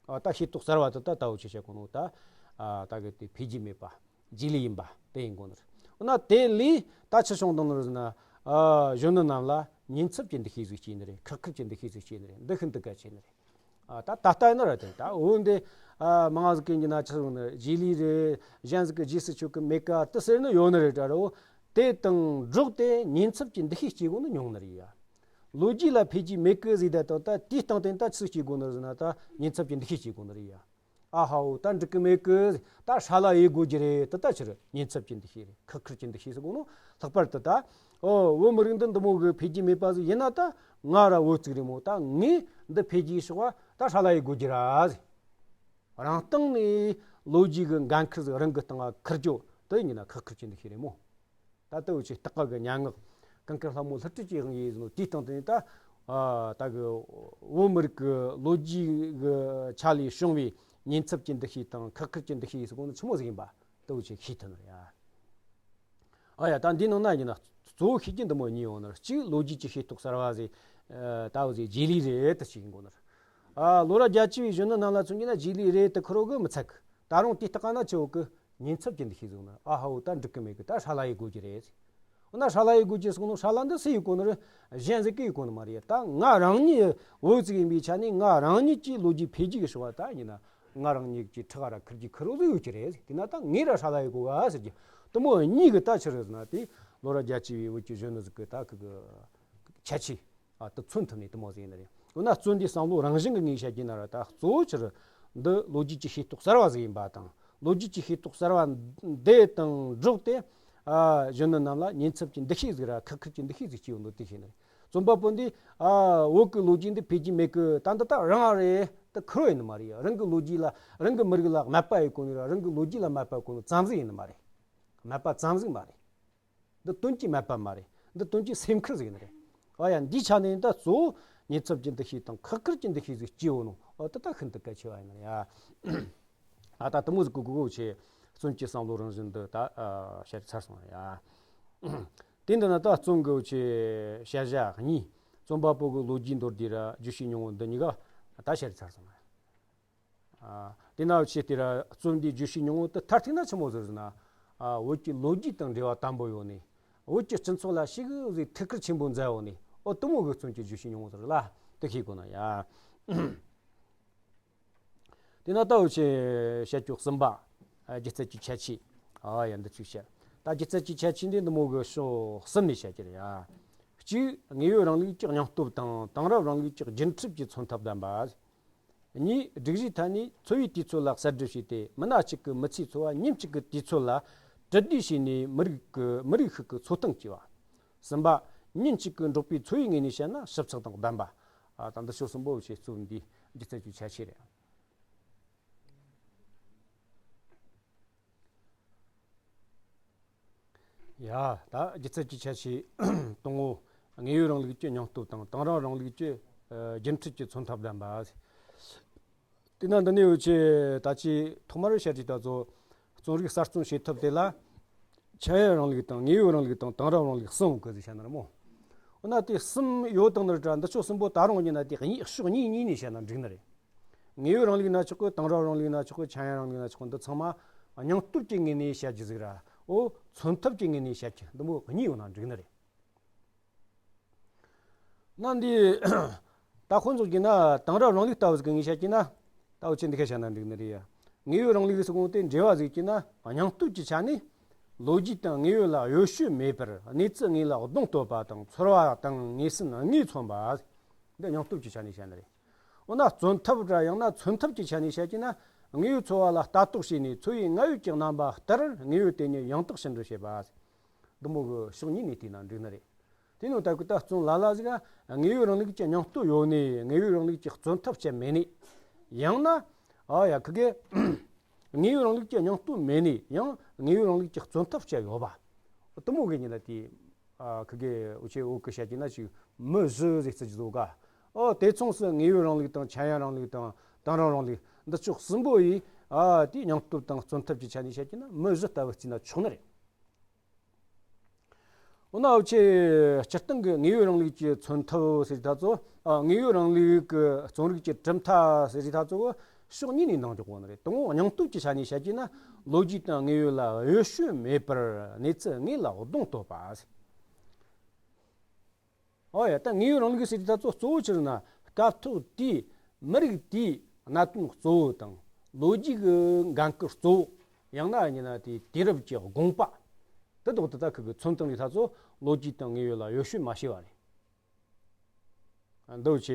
ཨ་ད་ཤེས་རྟོགས་གསར་བ་དེ་ད་ད་འུ་ཆོས་བཤད་གོ་ནོ་ད་ཨ་ད་གི་དེ་འཕེལ་རྒྱས་མེད་པ། རྗེས་ལུས་ཡིན་པ་དེ་ཡིན་དགོས་ནི་རེད། འོ་ན་དེ་ལས་ད་ཆི་བྱུང་བཏང་ནི་རེད་ཟེར་ན། ཨ་གཞོན་ནུ་རྣམས་ལ་ཉེན་ཚབས་ཀྱི་འདུ་ཤེས་ཟིག་སྐྱེས་ནི་རེད། ཁག་ཁུར་གྱི་འདུ་ཤེས་ཟིག་སྐྱེས་ནི་རེད། འདི་ཤིན་ཏུ་གལ་ཆེ་ནི་རེད། ཨ་ད་ད་ལྟ་ཡིན་ན་ར་དེ་ད་འོ་འདི་ཨ་མང་ང་ཟིག་གི་ཡིན་ན་ཆི་ཟེར་ནི་རེད། རྗེས་ལུས་རེད། གཞན་ཟིག་གི་རྗེས་སུ་ཆོད་གི་མེད་ཀ་དེ་ཟེར་ནི་ཡོད་ནི་རེད་ད་ར། འོ་དེ་དང་འགྲོགས་ཏེ་ཉེན་ཚབས་ཀྱི་འདུ་ཤེས་སྐྱེ་དགོས་ནི་ཉུང་ནི་རེད་ཡ། ལོ་རྒྱུས་ལ་འཕེལ་རྒྱས་མེད་གི་ཟིག་ད་དང་ད་དེའི་སྟེང་དེ་ད་ཆི་སྐྱེ་དགོས་ནི་རེད་ཟེར་ན། ད་ཉེན་ཚབས་ཀྱི་འདུ་ཤེས་སྐྱེ་དགོས་ནི་རེད་ཡ། ཨ་ཧའོ་ད་འགྲིག་གི་མེད་གི། ད་ཧྲ་ལ་ཡེད་དགོས་རྒྱུ་རེད། ད་ད་ཕྱིར་ཉེན་ཚབས་ཀྱི་འདུ་ཤེས་རེད། ཁག་ཁུར་གྱི་འདུ་ཤེས་ཟེར་གོ་ནོ། ལྷག་པར་དུ་ད་ཨོ་བོད་མི་རིགས་འདི་འདི་མོ་གི་འཕེལ་རྒྱས་མེད་པ་ཟིག་ཡིན་ན། ད་ང་ར་བོད་ཅིག་རེད་མོ། ད་ངས་འདི་འཕེལ་རྒྱས་ཕྱོགས་ད་ཧྲ་ལ་ཡེད་དགོས་རྒྱུ་ར་ཟེར། རང་སྟེང་ནས་ལོ་རྒྱུས་ཀྱི་འགན་ཁུར་ཟིག་རང་གི་སྟེང་ང་ཁུར་རྒྱུ་དེ་ཡིན་ན་ཁག་ཁུར་གྱི་འདུ་ཤེས་རེད་མོ། ད་ལྟ་འུ་ཆོས་སྟག་གི་སྙན་ངག་གངས་དཀར་ལྷ་མོ་ལྷུ་སྤྲུལ་གྱི་དབང་ཡིན་ནོ། དེའི་སྟེང་དུ་ནི་ད་ཨ་ད་གི་བོད་མི་རིགས་ཀྱི་ལོ་རྒྱུས་ཀྱི་ཆ་ལས་བྱུང་བའི་ཉེན་ཚབས་ཀྱི་འདུ་ཤེས་དང་ཁག་ཁུར་གྱི་འདུ་ཤེས་ཟེར་གོ་ནི་ཆི་མོ་ཟིག་ཡིན་པ་དེ་འུ་ཆོས་ཤེས་ཐུབ་ནི་རེད་ཡ། ཨ་ཡ་ད་འདིའི་ནང་ན་ཡིན་ན་གཙོ་བོ་ཤེས་རྒྱུ་འདི་མོ་གཉིས་ཡོད་ནི་རེད། གཅིག་ལོ་རྒྱུས་ཀྱི་ཤེས་རྟོགས་གསར་བ་ཟིག་ཨ་ད་འུ་ཟིག་རྗེས་ལུས་རེད་དེ་གཅིག་ཡིན་དགོས་ནི་རེད། ཨ་ལོ་རབས་བརྒྱད་ཅུ་བའི་གཞོན་ནུ་རྣམས་ལ་མཚོན་རྒྱུ་ན་རྗེས་ལུས་རེད་དེ་ཁུར་གི་མི་ཚད་གི། ད་རུང་དེའི་སྟེང་ན་ཆི་ཡོད་གི། ཉེན་ཚབས་ཀྱི་འདུ་ཤེས་ཟིག་ནི། ཨ་ཧའོ་ད་འགྲིག་གི་མེད་གི། ད་ཧྲ་ལ་ཡེད་དགོས་རྒྱུ་རེད། འོ་ན་ཧྲ་ལ་ཡེད་དགོས་རྒྱུ་ཟེར་གོ་ནོ། ཧྲ་ལ་འདི་སུ་ཡེད་གོ་ནི་རེད། གཞན་ཟིག་གིས་ཡེད་གོ་ནི་མ་རེད། ད་ང་རང་ཉིད་བོད་ཅིག་ཡིན་པའི་ཆ་ནས་ང་རང་ཉིད་ཀྱི་ལོ་རྒྱུས་འཕེལ་རྒྱས་ཀྱི་ཕྱོགས་ད་ཡིན་ན་ང་རང་ཉིད་ཀྱི་ཕྲུ་གུ་ར་ཁུར་རྒྱུ་ཁུར་རོགས་ཟིག་ཡོད་རྒྱུ་རེད། དེ་ན་ད་ངས་ར་ཧྲ་ལ་ཡེད་དགོས་ག་ཟེར་རྒྱུ་དེ་མོ་གཉིས་གི་ད་ཆི་རེད་ཟེར་ན། དེ་ལོ་རབས་བརྒྱད་ཅུ་བའི་བོད་ཀྱི་གཞོན་ནུ་ཟིག་གི་ད་ཁུ་གི་ཁྱད་ཆོས། ཨ་དེ་མཚོན་ཐུབ་ནི་དེ་མོ་ཟིག་ཡིན་ནི་རེད། འོ་ན་བརྩོན་འགྲུས་བསམ་བློ་རང་བཞིན་གྱི་ངོས་བཤད་རྒྱུ་ན་ར། ད་གཙོ་བོ་ཆི་རེད། འདི་ལོ་རྒྱུས་ཀྱི་ཤེས་རྟོགས་གསར་བ་ཟིག་ཡིན་པ་དང་། ལོ་རྒྱུས་ཀྱི་ཤེས་རྟོགས་གསར་བ་འདི་དང་འགྲོགས་ཏེ་ཨ་གཞོན་ནུ་རྣམས་ལ་ཉེན་ཚབས་ཀྱི་འདུ་ཤེས་ཟིག་ར་ཁག་ཁུར་གྱི་འདུ་ཤེས་ཟིག་སྐྱེས་ཡོང་དོ་དེ་ཤེས་ནི་རེད། རྩོམ་པ་པོ་འདིས་ཨ་བོད་ཀྱི་ལོ་རྒྱུས་འདི་འཕེལ་རྒྱས་མེད་གི། ད་འདི་ད་རང་ཨ་རེད། ད་ཁུར་བ་ཡིན་ནི་མ་རེད། རང་གི་ལོ་རྒྱུས་ལ་རང་གི་མི་རིགས་ལ་སྨད་པ་ཡེད་གོ་ནི་ར། རང་གི་ལོ་རྒྱུས་ལ་སྨད་པ་གོ་ནི་ཙམ་ཟིག་ཡིན་ནི་མ་རེད། སྨད་པ་ཙམ་ཟིག་མ་རེད། འདི་དོན་གྱི་སྨད་པ་མ་རེད། འདི་དོན་གྱི་སེམས་ཁུར་ཟིག་ནི་རེད། ཨ་ཡ་འདིའི་ཆ་ནས་ད་གཙོ་བོ་ཉེན་ཚབས་ཀྱི་འདུ་ཤེས་དང་ཁག་ཁུར་གྱི་འདུ་ཤེས་ཟིག་སྐྱེས་ཡོང་ནོ། ཨ་ད་ད་ཤིན་ཏུ་གལ་ཆེ་བ་ཡིན་ནི་ཡ། ཨ་ད་དེ་མོ་ཟིག་གི་གོ་གོ་ཆེ་བརྩོན་གྱི་བསམ་བློ་རང་བཞིན་འདི་ད་ཨ་བཤད་ཚར་སོང་ཡ། དེ་འདི་ན་ད་རྩོམ་གི་ཆེ་བཤད་བྱ་གཉིས། རྩོམ་པ་པོ་གི་ལོ་རྒྱུས་མདོར་བསྡུས་ར་བརྗོད་བྱའི་སྙིང་བོ་འདི་གཉིས་ཀ་ད་བཤད་ཚར་སོང་ཡ། ཨ་དེ་ན་ཆེ་དེ་ར་རྩོམ་འདིའི་བརྗོད་བྱའི་སྙིང་བོ་དེ་མཐར་ཐུག་ན་ཆི་མོ་ཟེར་ཟེར་ན། ཨ་བོད་ཀྱི་ལོ་རྒྱུས་དང་འབྲེལ་བ་དམ་པོ་ཡོད་ནི། བོད་ཀྱི་སྤྱི་ཚོགས་ལ་ཞེ་གི་ཟིག་ཐུགས་ཁུར་ཆེན་པོ་མཛད་ཡོད་ནི། ཨོ་དེ་མོ་གི་རྩོམ་གྱི་བརྗོད་བྱའི་སྙིང་བོ་ཟེར་ལ་དེ་ཤེས་དགོས་ན་ཡ། དེ་ན་ད་འུ་ཆོས་བཤད་རྒྱུ་གསུམ་པ། ཨ་སྒྱུ་རྩལ་གྱི་ཁྱད་ཆོས། ཨ་ཡ་འདི་ཅིག་བཤད། ད་སྒྱུ་རྩལ་གྱི་ཁྱད་ཆོས་འདི་འདི་མོ་གི་ཕྱོགས་གསུམ་ནས་བཤད་རྒྱུ་རེད་ཡ། གཅིག་དངོས་ཡོད་རིང་ལུགས་ཀྱི་སྙིང་སྟོབས་དང་དེང་རབས་རིང་ལུགས་ཀྱི་རྒྱུན་འཁྲིད་ཀྱི་མཚོན་ཐབས་ལྡན་པ། གཉིས། སྒྲིག་གཞིའི་ཐད་ནས་འཚོ་བའི་དུས་ཚོད་ལ་གསར་སྒྲིག་བྱས་ཏེ། མི་སྣ་གཅིག་གི་མི་ཚེའི་འཚོ་བ་ཉིན་གཅིག་གི་དུས་ཚོད་ལ་གྲུབ་སྡུད་བྱས་ནས་མི་རིགས་ཀྱི་མི་རིགས་ཤིག་གི་འཚོ་སྟངས་བསྐྱེད་པ། གསུམ་པ། ཉིན་གཅིག་གི་འབྲོག་པའི་འཚོ་བའི་ངོས་ནས་བཤད་ན་ཞིབ་ཚགས་དང་ལྡན་པ། ཨ་ད་འདི་ཕྱོགས་གསུམ་པོ་ཆེ་རྩོམ་འདིའི་སྒྱུ་རྩལ་གྱི་ཁྱད་ཆོས་རེད། ཡ། ད་སྒྱུ་རྩལ་གྱི་ཁྱད་ཆོས་དང་པོ། དངོས་ཡོད་རིང་ལུགས་ཀྱི་སྙིང་སྟོབས་དང་དེང་རབས་རིང་ལུགས་ཀྱི་ཨ་རྒྱུན་འཁྲིད་ཀྱི་མཚོན་ཐབས་ལྡན་པ། དེ་ན་འདི་ནས་འུ་ཆོས་ད་ཆེས་ཐོག་མར་བཤད་རྒྱུ་ད་ཚོ་རྩོམ་རིག་གསར་རྩོམ་བྱེད་ཐབས་དེ་ལ་འཆར་ཡན་རིང་ལུགས་དང་དངོས་ཡོད་རིང་ལུགས་དང་དེང་རབས་རིང་ལུགས་གསུམ་ཡོད་གི་ཟེར་བཤད་ན་ར་མོ། འོ་ན་དེ་གསུམ་ཡོད་དང་ནི་ར། འདི་ཕྱོགས་གསུམ་པོ་ད་རུང་ཡིན་ན་དེ་གཉིས་ཕྱོགས་གཉིས་གཉིས་ནས་བཤད་ན་འགྲིག་ནི་རེད། དངོས་ཡོད་རིང་ལུགས་ན་ཆོག་གི། དེང་རབས་རིང་ལུགས་ན་ཆོག་གི། འཆར་ཡན་རིང་ལུགས་ན་ཆོག་གི། འདི་ཚང་མ་སྙིང་སྟོབས་ཀྱི་ངོས་ནས་བཤད་རྒྱུ་ཟིག་ར། འོ་མཚོན་ཐབས་ཀྱི་ངོས་ནས་བཤད་རྒྱུ་འདི་མོ་གཉིས་ཡོད་ན་འགྲིག་ནི་རེད། ན་འདི་ད་ཁོ་ཚོ་གི་ན་དེང་རབས་རིང་ལུགས་ལྟ་བུ་ཟིག་གི་ངོས་བཤད་རྒྱུ་ན། ད་འུ་ཆོས་འདི་ག་བཤད་ན་འགྲིག་ནི་རེད་ཡ། དངོས་ཡོད་རིང་ལུགས་ཟེར་གོ་ནོ་དེ་འབྲེལ་བ་ཟིག་གི་ན་སྙིང་སྟོབས་ཀྱི་ཆ་ནས་ལོ་རྒྱུས་དང་དངོས་ཡོད་ལ་གཡོ་ཟོལ་མེད་པར་གནས་ཚུལ་དངོས་ལ་གདེང་གཏོད་པ་དང་། ཚོར་བ་དང་ངོས་ཟིན་དངོས་མཚོན་པ། འདི་སྙིང་སྟོབས་ཀྱི་ཆ་ནས་བཤད་ནི་རེད། འོ་ན་རྩོམ་ཐབས་ར་ཡང་ན་མཚོན་ཐབས་ཀྱི་ཆ་ནས་བཤད་ཀྱི་ན། དངོས་ཡོད་འཚོ་བ་ལ་ལྟ་རྟོག་བྱས་ནས་འཚོ་བའི་དངོས་ཡོད་ཀྱི་རྣམ་པ་ལྟར་དངོས་ཡོད་དེ་ཉིད་ཡང་དག་ཕྱིར་འདྲི་བྱེད་པ། འདི་མོ་གི་ཕྱོགས་གཉིས་ནས་བལྟས་ན་འགྲིག་ནི་རེད། དེ་ནང་ལྟ་གི་ད་རྩོམ་ལ་ལ་ཟིག་ག་དངོས་ཡོད་རིང་ལུགས་ཀྱི་སྙིང་སྟོབས་ཡོད་ནས་དངོས་ཡོད་རིང་ལུགས་ཀྱི་རྩོམ་ཐབས་ཅན་མེད་ནས། ཡང་ན་ཨ་ཡ་ཁི་གེ་དངོས་ཡོད་རིང་ལུགས་ཀྱི་སྙིང་སྟོབས་མེད་ནས་ཡང་དངོས་ཡོད་རིང་ལུགས་ཀྱི་རྩོམ་ཐབས་ཅན་ཡོད་པ། དེ་མོ་གི་ཉིན་ལ་དེ་ ཨ་ཁི་གེ་འུ་ཆེ་འུ་གི་བཤད་ཀྱི་ན་ཅིག་མི་བཞི་ཟིག་བརྩི་རྒྱུ་ཟིག་ག། ཨོ་དེ་མཚུངས་སུ་དངོས་ཡོད་རིང་ལུགས་དང་ཆ་ཡང་རིང་ལུགས་དང་དེང་རབས་རིང་ལུགས་འདི་ཕྱོགས་གསུམ་པོ་ཡིས་ཨ་དེའི་སྙིང་སྟོབས་དང་མཚོན་ཐབས་ཀྱི་ཆ་ནས་བཤད་ཀྱི་ན་མི་བཞི་ལྟ་བུ་བརྩིས་ན་ཆོག་ནི་རེད། འོ་ན་འུ་ཆེ་སྤྱིར་བཏང་གི་དངོས་ཡོད་རིང་ལུགས་ཀྱི་མཚོན་ཐབས་ཟེར་ད་ཚོ། ཨ་དངོས་ཡོད་རིང་ལུགས་ཀྱི་རྩོམ་རིག་གི་གྲུབ་མཐའ་ཟེར་ད་ཚོ་ཕྱོགས་གཉིས་ནས་འདང་རྒྱག་གོ་ནི་རེད། དང་པོ་སྙིང་སྟོབས་ཀྱི་ཆ་ནས་བཤད་ཀྱི་ན་ལོ་རྒྱུས་དང་དངོས་ཡོད་ལ་གཡོ་ཞུ་མེད་པར་གནས་ཚུལ་དངོས་ལ་གདེང་ཐོབ་པ་ཟེར། ཨོ་ཡ། ད་དངོས་ཡོད་རིང་ལུགས་ཟེར་དུས་ད་གཙོ་གཙོ་བོ་ཆི་ཟེར་ན་སྐབས་ཐོག་དེའི་མི་རིགས་དེའི་གནད་དོན་གཙོ་བོ་དང་ལོ་རྒྱུས་ཀྱི་འགན་ཁུར་གཙོ་བོ། ཡང་ན་ཡིན་ན་དེའི་དུས་རབས་ཀྱི་དགོངས་པ་དེ་དག་ཏུ་ད་ཁུ་གི་མཚོན་སྟངས་ལས་ད་གཙོ་ལོ་རྒྱུས་དང་དངོས་ཡོད་ལ་གཡོ་ཞུ་མ་བྱས་པ་རེད། འདི་བྱས་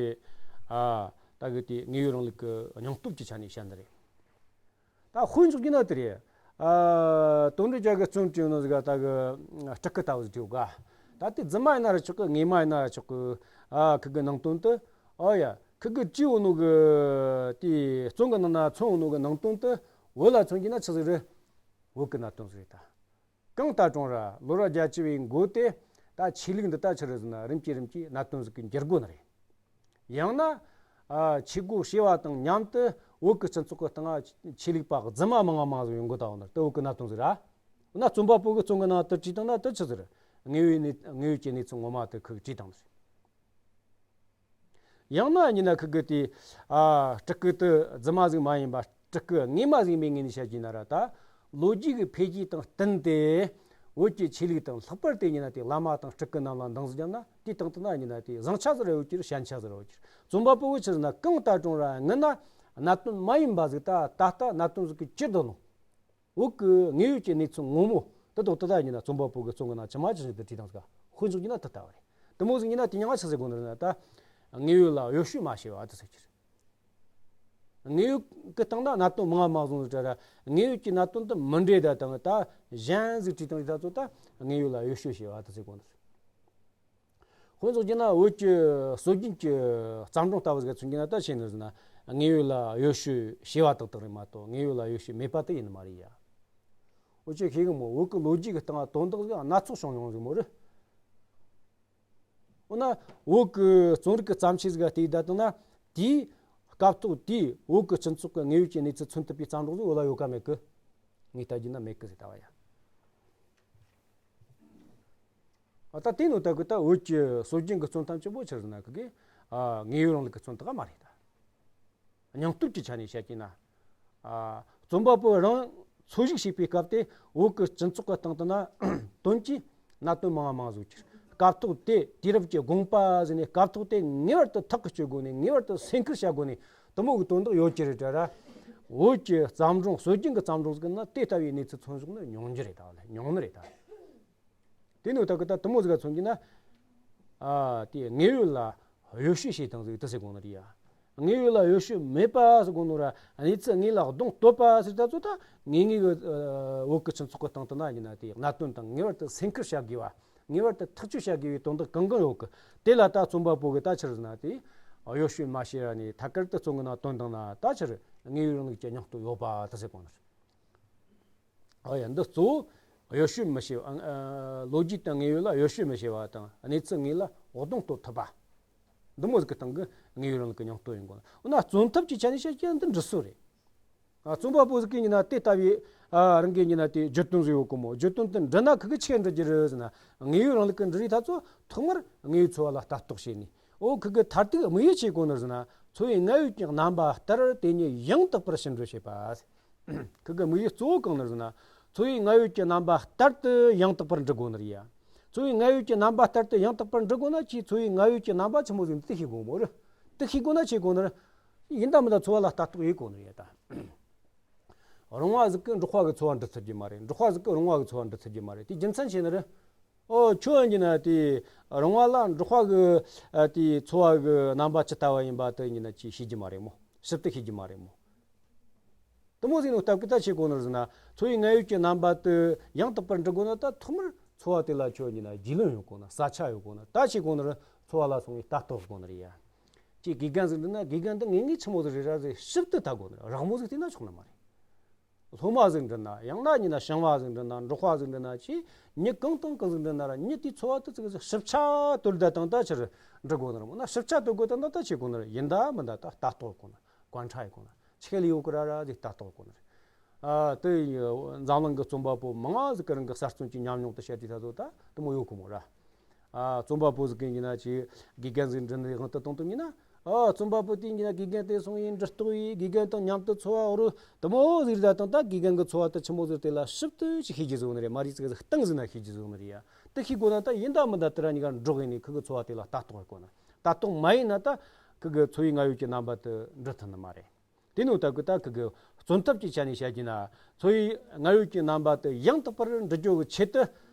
ཨ་ད་གི་དེ་དངོས་ཡོད་རིང་ལུགས་ཀྱི་སྙིང་སྟོབས་ཀྱི་ཆ་ནས་བཤད་འདི་རེད། ད་དཔེ་འཇོག་རྒྱུ་ན་དེ་རེད། ཨ་དོན་འགྲེལ་རྒྱ་གི་རྩོམ་བྲིས་ནོ་ཟིག་ད་གི་སྤྲུལ་སྐུ་ལྟ་བུ་ཟིག་བྲིས་ག། ད་དེ་རྫུན་མ་ཡིན་ན་ར་ཆོག་གི། ངོ་མ་ཡིན་ན་ར་ཆོག་གི། ཨ་ཁུ་གི་ནང་དོན་དུ། ཨོ་ཡ། ཁུ་གི་བྲིས་འོ་ནོ་གི་དེ་རྩོམ་གི་ནང་ན་མཚོན་འོ་ནོ་གི་ནང་དོན་དུ་བོད་ལ་མཚོན་རྒྱུ་ན་ཆི་ཟིག་རེད། བོད་གི་གནད་དོན་ཟིག་རེད་ད། གང་ལྟར་རུང་ར་ལོ་རབས་བརྒྱད་ཅུ་བའི་འགོ་དེ་ད་ཆོས་ལུགས་འདི་ད་ཆི་རེད་ཟེར་ན་རིམ་གྱིས་རིམ་གྱིས་གནད་དོན་ཟིག་གི་འགྱུར་དགོས་ནི་རེད། ཡང་ན། ཨ་ཆོས་སྒོ་ཕྱེ་བ་དང་མཉམ་དུ་བོད་ཀྱི་སྤྱི་ཚོགས་ཀྱི་སྟེང་ཆོས་ལུགས་པ་རྫུན་མ་མང་ང་མང་ཟིག་ཡོང་གི་ད་འོ་ན་དེ་བོད་ཀྱི་གནད་དོན་ཟིག་ར། འོ་ན་རྩོམ་པ་པོ་གི་རྩོམ་གི་ནང་དུ་བྲིས་བཏང་ན་དེ་ཆི་ཟིག་རེད། དངོས་ཡོད་གནས་དངོས་ཡོད་ཀྱི་གནས་ཚུལ་ངོ་མ་དེ་ཁུ་གིས་བྲིས་བཏང་ཟིག། ཡང་ན་ཡིན་ན་ཁུ་གི་དེ་ཨ་སྤྲུལ་སྐུ་དེ་རྫུན་མ་ཟིག་མ་ཡིན་པ་སྤྲུལ་སྐུ་ངོ་མ་ཟིག་ཡིན་པའི་ངོས་ནས་བཤད་ཀྱི་ན་ར་ད། ལོ་རྒྱུས་ཀྱི་འཕེལ་རྒྱས་དང་བསྟུན་ཏེ་བོད་ཀྱི་ཆོས་ལུགས་དང་ལྷག་པར་དུ་ཡིན་ན་དེ་བླ་མ་དང་སྤྲུལ་སྐུ་རྣམས་ལ་འདང་ཟིག་བརྒྱབ་ན་དེའི་སྟེང་དུ་ན་ཡིན་ན་དེ་བཟང་ཆ་ཟིག་ར་ཡོད་ཀྱི་རེད། ཞན་ཆ་ཟིག་ར་ཡོད་ཀྱི་རེད། རྩོམ་པ་པོ་གིས་ཆི་ཟེར་ན་གང་ལྟར་རུང་ར་སྔོན་ན་གནད་དོན་མ་ཡིན་པ་ཟིག་ད་ད་ལྟ་གནད་དོན་ཟིག་གི་ཕྱིར་དུ་ལོང་། བོད་ཀྱི་དངོས་ཡོད་ཀྱི་གནས་ཚུལ་ངོ་མ་དེ་དག་ཏུ་ད་ཡིན་ན་རྩོམ་པ་པོ་གིས་རྩོམ་གི་ནང་ཇི་མ་ཇི་བཞིན་དུ་བྲིས་བཏང་ཟིག། དཔེ་འཇོག་རྒྱུ་ན་དེ་ལྟ་བུ་རེད། དེ་མོ་ཟིག་ཡིན་ན་དེ་མྱིང་ང་ཆི་ཟེར་དགོས་ནི་རེད་ན་ད། དངོས་ཡོད་ལ་གཡོ་ཞུ་མ་བྱས་པ་དེ་ཟེར་གྱི་རེད། དངོས་ཡོད་ཀྱི་སྟེང་ན་གནད་དོན་མང་ང་མང་ང་བཟུང་ཟིག་ར་ར། དངོས་ཡོད་ཀྱི་གནད་དོན་དེ་མི་འདྲེས་ད་དང་ད་གཞན་ཟིག་བྲིས་བཏང་ཟིག་ད་ཚོ་ད་དངོས་ཡོད་ལ་གཡོ་ཞུ་བྱས་པ་དེ་ཟེར་དགོས་ནི་རེད། དཔེ་འཇོག་རྒྱུ་ན་བོད་ཀྱི་སྲོལ་རྒྱུན་གྱི་བརྩམས་སྒྲུང་ལྟ་བུ་ཟིག་མཚོན་རྒྱུ་ན་ད་ཆི་ཡིན་ནི་ཟེར་ན་དངོས་ཡོད་ལ་གཡོ་ཞུ་བྱས་པ་དག་དག་རེད་མ་གཏོགས་དངོས་ཡོད་ལ་གཡོ་ཞུ་མེད་པ་དེ་ཡིན་ནི་མ་རེད་ཡ། འུ་ཆོས་ཤེས་གི་མོ། བོད་ཀྱི་ལོ་རྒྱུས་ཀྱི་སྟེང་ལ་དོན་དག་ཟིག་སྣ་ཚོགས་བྱུང་མྱོང་ཟིག་མོ་རེད། འོ་ན་བོད་ཀྱི་རྩོམ་རིག་གི་བརྩམས་ཆོས་ཟིག་ག་བལྟས་ད་དང་ན་དེའི་སྐབས་ཐོག་དེའི་བོད་ཀྱི་སྤྱི་ཚོགས་ཀྱི་དངོས་ཡོད་ཀྱི་གནས་ཚུལ་མཚོན་ཐུབ་པའི་བརྩམས་སྒྲུང་ཟིག་བོད་ལ་ཡོད་ག་མེད་གི། ངས་བལྟ་རྒྱུ་ན་མེད་གི་ཟེར་ལྟ་བ་ཡ། ཨ་ད་དེ་ནོ་ད་གི་ད་བོད་ཀྱི་སྲོལ་རྒྱུན་གྱི་རྩོམ་ཐམས་ཅད་པོ་ཆི་ཟེར་ན་གི་གི་ཨ་དངོས་ཡོད་རིང་ལུགས་ཀྱི་རྩོམ་དག་མ་རེད་ད། སྙིང་སྟོབས་ཀྱི་ཆ་ནས་བཤད་ཀྱི་ན། ཨ་རྩོམ་པ་པོ་རང་འཚོ་བཞུགས་བྱེད་པའི་སྐབས་དེ་བོད་ཀྱི་སྤྱི་ཚོགས་ཀྱི་སྟེང་དུ་ན་དོན་གྱི་གནད་དོན་མང་ང་མང་ཟིག་ཡོད་ཀྱི་རེད། སྐབས་ཐོག་དེ་དུས་རབས་ཀྱི་དགོངས་པ་ཟེར་ནས་སྐབས་ཐོག་དེ་ངེས་པར་དུ་ཐག་གིས་གཅོད་དགོས་ནས་ངེས་པར་དུ་སེམས་ཁུར་བྱ་དགོས་ནས་དེ་མོ་གི་དོན་དག་ཡོད་ཀྱི་རེད་དྲ་ར། བོད་ཀྱི་བརྩམས་སྒྲུང་སྲོལ་རྒྱུན་གྱི་བརྩམས་སྒྲུང་ཟིག་ན་དེ་ལྟ་བུའི་གནས་ཚུལ་མཚོན་བཞག་ནི་ཉུང་རྒྱུ་རེད་ད། ཉུང་ནི་རེད་ད། དེ་ནས་ད་གི་ད་དེ་མོ་ཟིག་ག་མཚོན་གྱི་ན། ཨ་དེ་དངོས་ཡོད་ལ་གཡོ་ཞུ་བྱས་བཏང་ཟིག་དེ་ཟེར་དགོས་ནི་རེད་ཡ། དངོས་ཡོད་ལ་གཡོ་ཞུ་མེད་པ་ཟེར་དགོས་ནོ་ར་གནས་ཚུལ་དངོས་ལ་གདེང་ཐོབ་པ་ཟེར་ད་ཚོ་ད་ངེས་ངེས་གི་ཨ་བོད་ཀྱི་སྤྱི་ཚོགས་ཀྱི་སྟེང་དུ་ན་ཡིན་ན་དེ་གནད་དོན་དང་ངེས་པར་དུ་སེམས་ཁུར་བྱ་དགོས་པ། ངེས་པར་དུ་ཐག་གཅོད་བྱ་དགོས་པའི་དོན་དག་གང་གང་ཡོད་གི། དེ་ལ་ད་རྩོམ་པ་པོ་གི་ད་ཆི་རེད་ཟེར་ན་དེ་གཡོ་ཞུ་མ་བྱས་ར་ནས་ཐད་ཀར་དུ་རྩོམ་གི་ནང་དོན་དང་ན་ད་ཆི་རེད། དངོས་ཡོད་རིང་ལུགས་ཀྱི་སྙིང་སྟོབས་ཡོད་པ་དེ་ཟེར་དགོས་ནི་རེད། ཨ་ཡ། འདི་གཙོ་བོ་གཡོ་ཞུ་མི་བྱེད་པ། ཨ་ཨ་ལོ་རྒྱུས་དང་དངོས་ཡོད་ལ་གཡོ་ཞུ་མི་བྱེད་པ་དང་གནས་ཚུལ་དངོས་ལ་གདེང་ཐོབ་ཐུབ་པ། འདི་མོ་ཟིག་གི་སྟེང་གི་དངོས་ཡོད་རིང་ལུགས་ཀྱི་སྙིང་སྟོབས་ཡིན་དགོས། འོ་ན་རྩོམ་ཐབས་ཀྱི་ཆ་ནས་བཤད་ཀྱང་འདི་འགྲིག་སྲོལ་རེད། ཨ་རྩོམ་པ་པོ་ཟིག་གིས་ཡིན་ན་དེ་ལྟ་བུའི་ཨ་རང་གི་ཡིན་ན་དེ་བརྗོད་དོན་ཟིག་ཡོད་གོ་མོ། བརྗོད་དོན་དེ་འབྲི་ན་ཁི་གི་ཆི་འབྲི་རྒྱུ་རེད་ཟེར་ན། དངོས་ཡོད་རིང་ལུགས་ཀྱི་འབྲི་རྒྱུ་ད་ཚོ་ཐོག་མར་དངོས་ཡོད་འཚོ་བ་ལ་ལྟ་རྟོག་བྱས་ནས། འོ་ཁི་གི་མཐར་ཐུག་དམིགས་ཡུལ་ཆི་གོ་ནི་ཟེར་ན། འཚོ་བའི་དངོས་ཡོད་ཀྱི་རྣམ་པ་ལྟར་དེ་ཉིད་ཡང་དག་པར་ཕྱིར་འགྲོ་བྱེད་པ། ཁི་གི་དམིགས་ཡུལ་གཙོ་བོ་གང་ནི་ཟེར་ན། འཚོ་བའི་དངོས་ཡོད་ཀྱི་རྣམ་པ་ལྟར་དུ་ཡང་དག་པར་འབྲི་དགོས་ནི་རེད་ཡ། འཚོ་བའི་དངོས་ཡོད་ཀྱི་རྣམ་པ་ལྟར་དུ་ཡང་དག་པར་འབྲི་དགོས་ན་ཅིག་འཚོ་བའི་དངོས་ཡོད་ཀྱི་རྣམ་པ་ཆི་མོ་ཟིག་འདི་ཤེས་དགོས་མོ་རེད། འདི་ཤེས་དགོས་ན་ཆི་གོ་ནི་རེད། ཡིན་ད་མིན་ད་འཚོ་བ་ལ་ལྟ་རྟོག་ཡེད་དགོས་ནི་རེད་ད། རོང་བ་ཟིག་གིས་འབྲོག་པ་གི་འཚོ་བ་འབྲི་ཐུབ་རྒྱུ་མ་རེད། འབྲོག་པ་ཟིག་གིས་རོང་བ་གི་འཚོ་བ་འབྲི་ཐུབ་རྒྱུ་མ་རེད། དེ་རྒྱུ་མཚན་ཆི་ནི་རེད། ཨོ་ཁྱོད་ཡིན་ན་དེ་རོང་བ་ལ་འབྲོག་པ་གི་ཨ་དེ་འཚོ་བ་གི་རྣམ་པ་ཇི་ལྟ་བ་ཡིན་པ་དེ་ཡིན་ན་ཅིག་ཤེས་རྒྱུ་མ་རེད་མོ། ཞིབ་ཏུ་ཤེས་རྒྱུ་མ་རེད་མོ། དེ་མོ་ཟིག་ནོ་སྟབས་ཀྱིས་ད་ཆི་གོ་ནི་རེད་ཟེར་ན། འཚོ་བའི་དངོས་ཡོད་ཀྱི་རྣམ་པ་དེ་ཡང་དག་པར་འབྲི་དགོས་ན་ད་ཐོག་མར་འཚོ་བ་དེ་ལ་ཁྱོད་ཡིན་ན་རྒྱུས་ལོན་ཡོད་དགོས་ན། ས་ཆ་ཡོད་དགོས་ན། ད་ཆི་གོ་ནི་རེད། འཚོ་བ་ལ་སོང་བའི་ལྟ་རྟོག་དགོས་ནི་རེད་ཡ། ཅིག་དགེ་རྒན་ཟིག་འདི་ན་དགེ་རྒན་འདི་ངེས་ངེས་ཆི་མོ་ཟིག་རེད་ར་ཟེར་ཞིབ་ཏུ་ལྟ་དགོས་ནི་རེད། རགས་མོ་ཟིག་བལྟས་ན་ཆོག་ནི་མ་རེད། སློབ་མ་ཟིག་འདྲི་ན། ཡང་ན་ཡིན་ན་ཞིང་བ་ཟིག་འདྲི་ན། འབྲོག་པ་ཟིག་འདྲི་ན། ཆི་མྱི་གང་དང་གང་ཟིག་འདྲི་ན་ར། མྱི་དེའི་འཚོ་བ་དེ་ཙི་གེ་ཟིག་ཞིབ་ཆ་དོར་བསྡད་དང་ད་ཕྱིར་འདྲི་དགོས་ནི་རེད་མོ། ན་ཞིབ་ཆ་དོར་དགོས་དང་ད་ད་ཆི་དགོས་ནི་རེད། ཡིན་ད་མིན་ད་ད་ལྟ་རྟོགས་དགོས་ནི། བཀའ་འཁྲབ་ཡེད་དགོས་ནི། ཆི་ལ་ཡོད་གི་ར་ར་ཟིག་ལྟ་རྟོག་དགོས་ནི་རེད། ཨ་དེ་འཛམ་གླིང་གི་རྩོམ་པ་པོ་མང་ང་ཟིག་གི་རང་གི་གསར་རྩོམ་གྱི་ཉམས་མྱོང་དེ་བཤད་དུས་ད་གཟོད་ད་དེ་མོ་ཡོད་གི་མོ་ར། ཨ་རྩོམ་པ་པོ་ཟིག་གི་ཡིན་ན་ཅིག་དགེ་རྒན་ཟིག་འདྲི་ནི་དབང་དུ་བཏང་དུས་ཡིན་ན། ཨ་རྩོམ་པ་པོ་དེ་ཡིན་ན་དགེ་རྒན་དེ་སོང་ཡིན་འདྲི་རྟོག་ཡིན། དགེ་རྒན་དང་མཉམ་དུ་འཚོ་བ་འོ་རུ་དེ་མོ་ཟིག་རེད། ད་དང་ད་དགེ་རྒན་གི་འཚོ་བ་དེ་ཆི་མོ་ཟིག་དེ་ལ་ཞིབ་ཏུ་ཅིག་ཤེས་རྒྱུ་ཟིག་ནི་རེད། མ་རེད་ཙི་གེ་ཟིག་སྟེང་ཟིག་ན་ཤེས་རྒྱུ་ཟིག་ནི་རེད་ཡ། དེ་ཤེས་དགོས་ན་ད་ཡིན་ད་མིན་ད་དེ་ར་གཉིས་ཀ་འགྲོགས་ཡིན་ནི་ཁི་གི་འཚོ་བ་དེ་ལ་ལྟ་རྟོག་དགོས་ནི། ལྟ་རྟོག་མ་ཡིན་ན་ད་ཁི་གི་འཚོ་བའི་དངོས་ཡོད་ཀྱི་རྣམ་པ་དེ་འདྲི་ཐུབ་ནི་མ་རེད། དེ་ནོ་ད་གི་ད་ཁི་གི་རྩོམ་ཐབས་ཀྱི་ཆ་ནས་བཤད་རྒྱུ་ན། འཚོ་བའི་དངོས་ཡོད་ཀྱི་རྣམ་པ་དེ་ཡང་དག་པར་འདྲི་རྒྱུ་གི་ཆེད་དུ།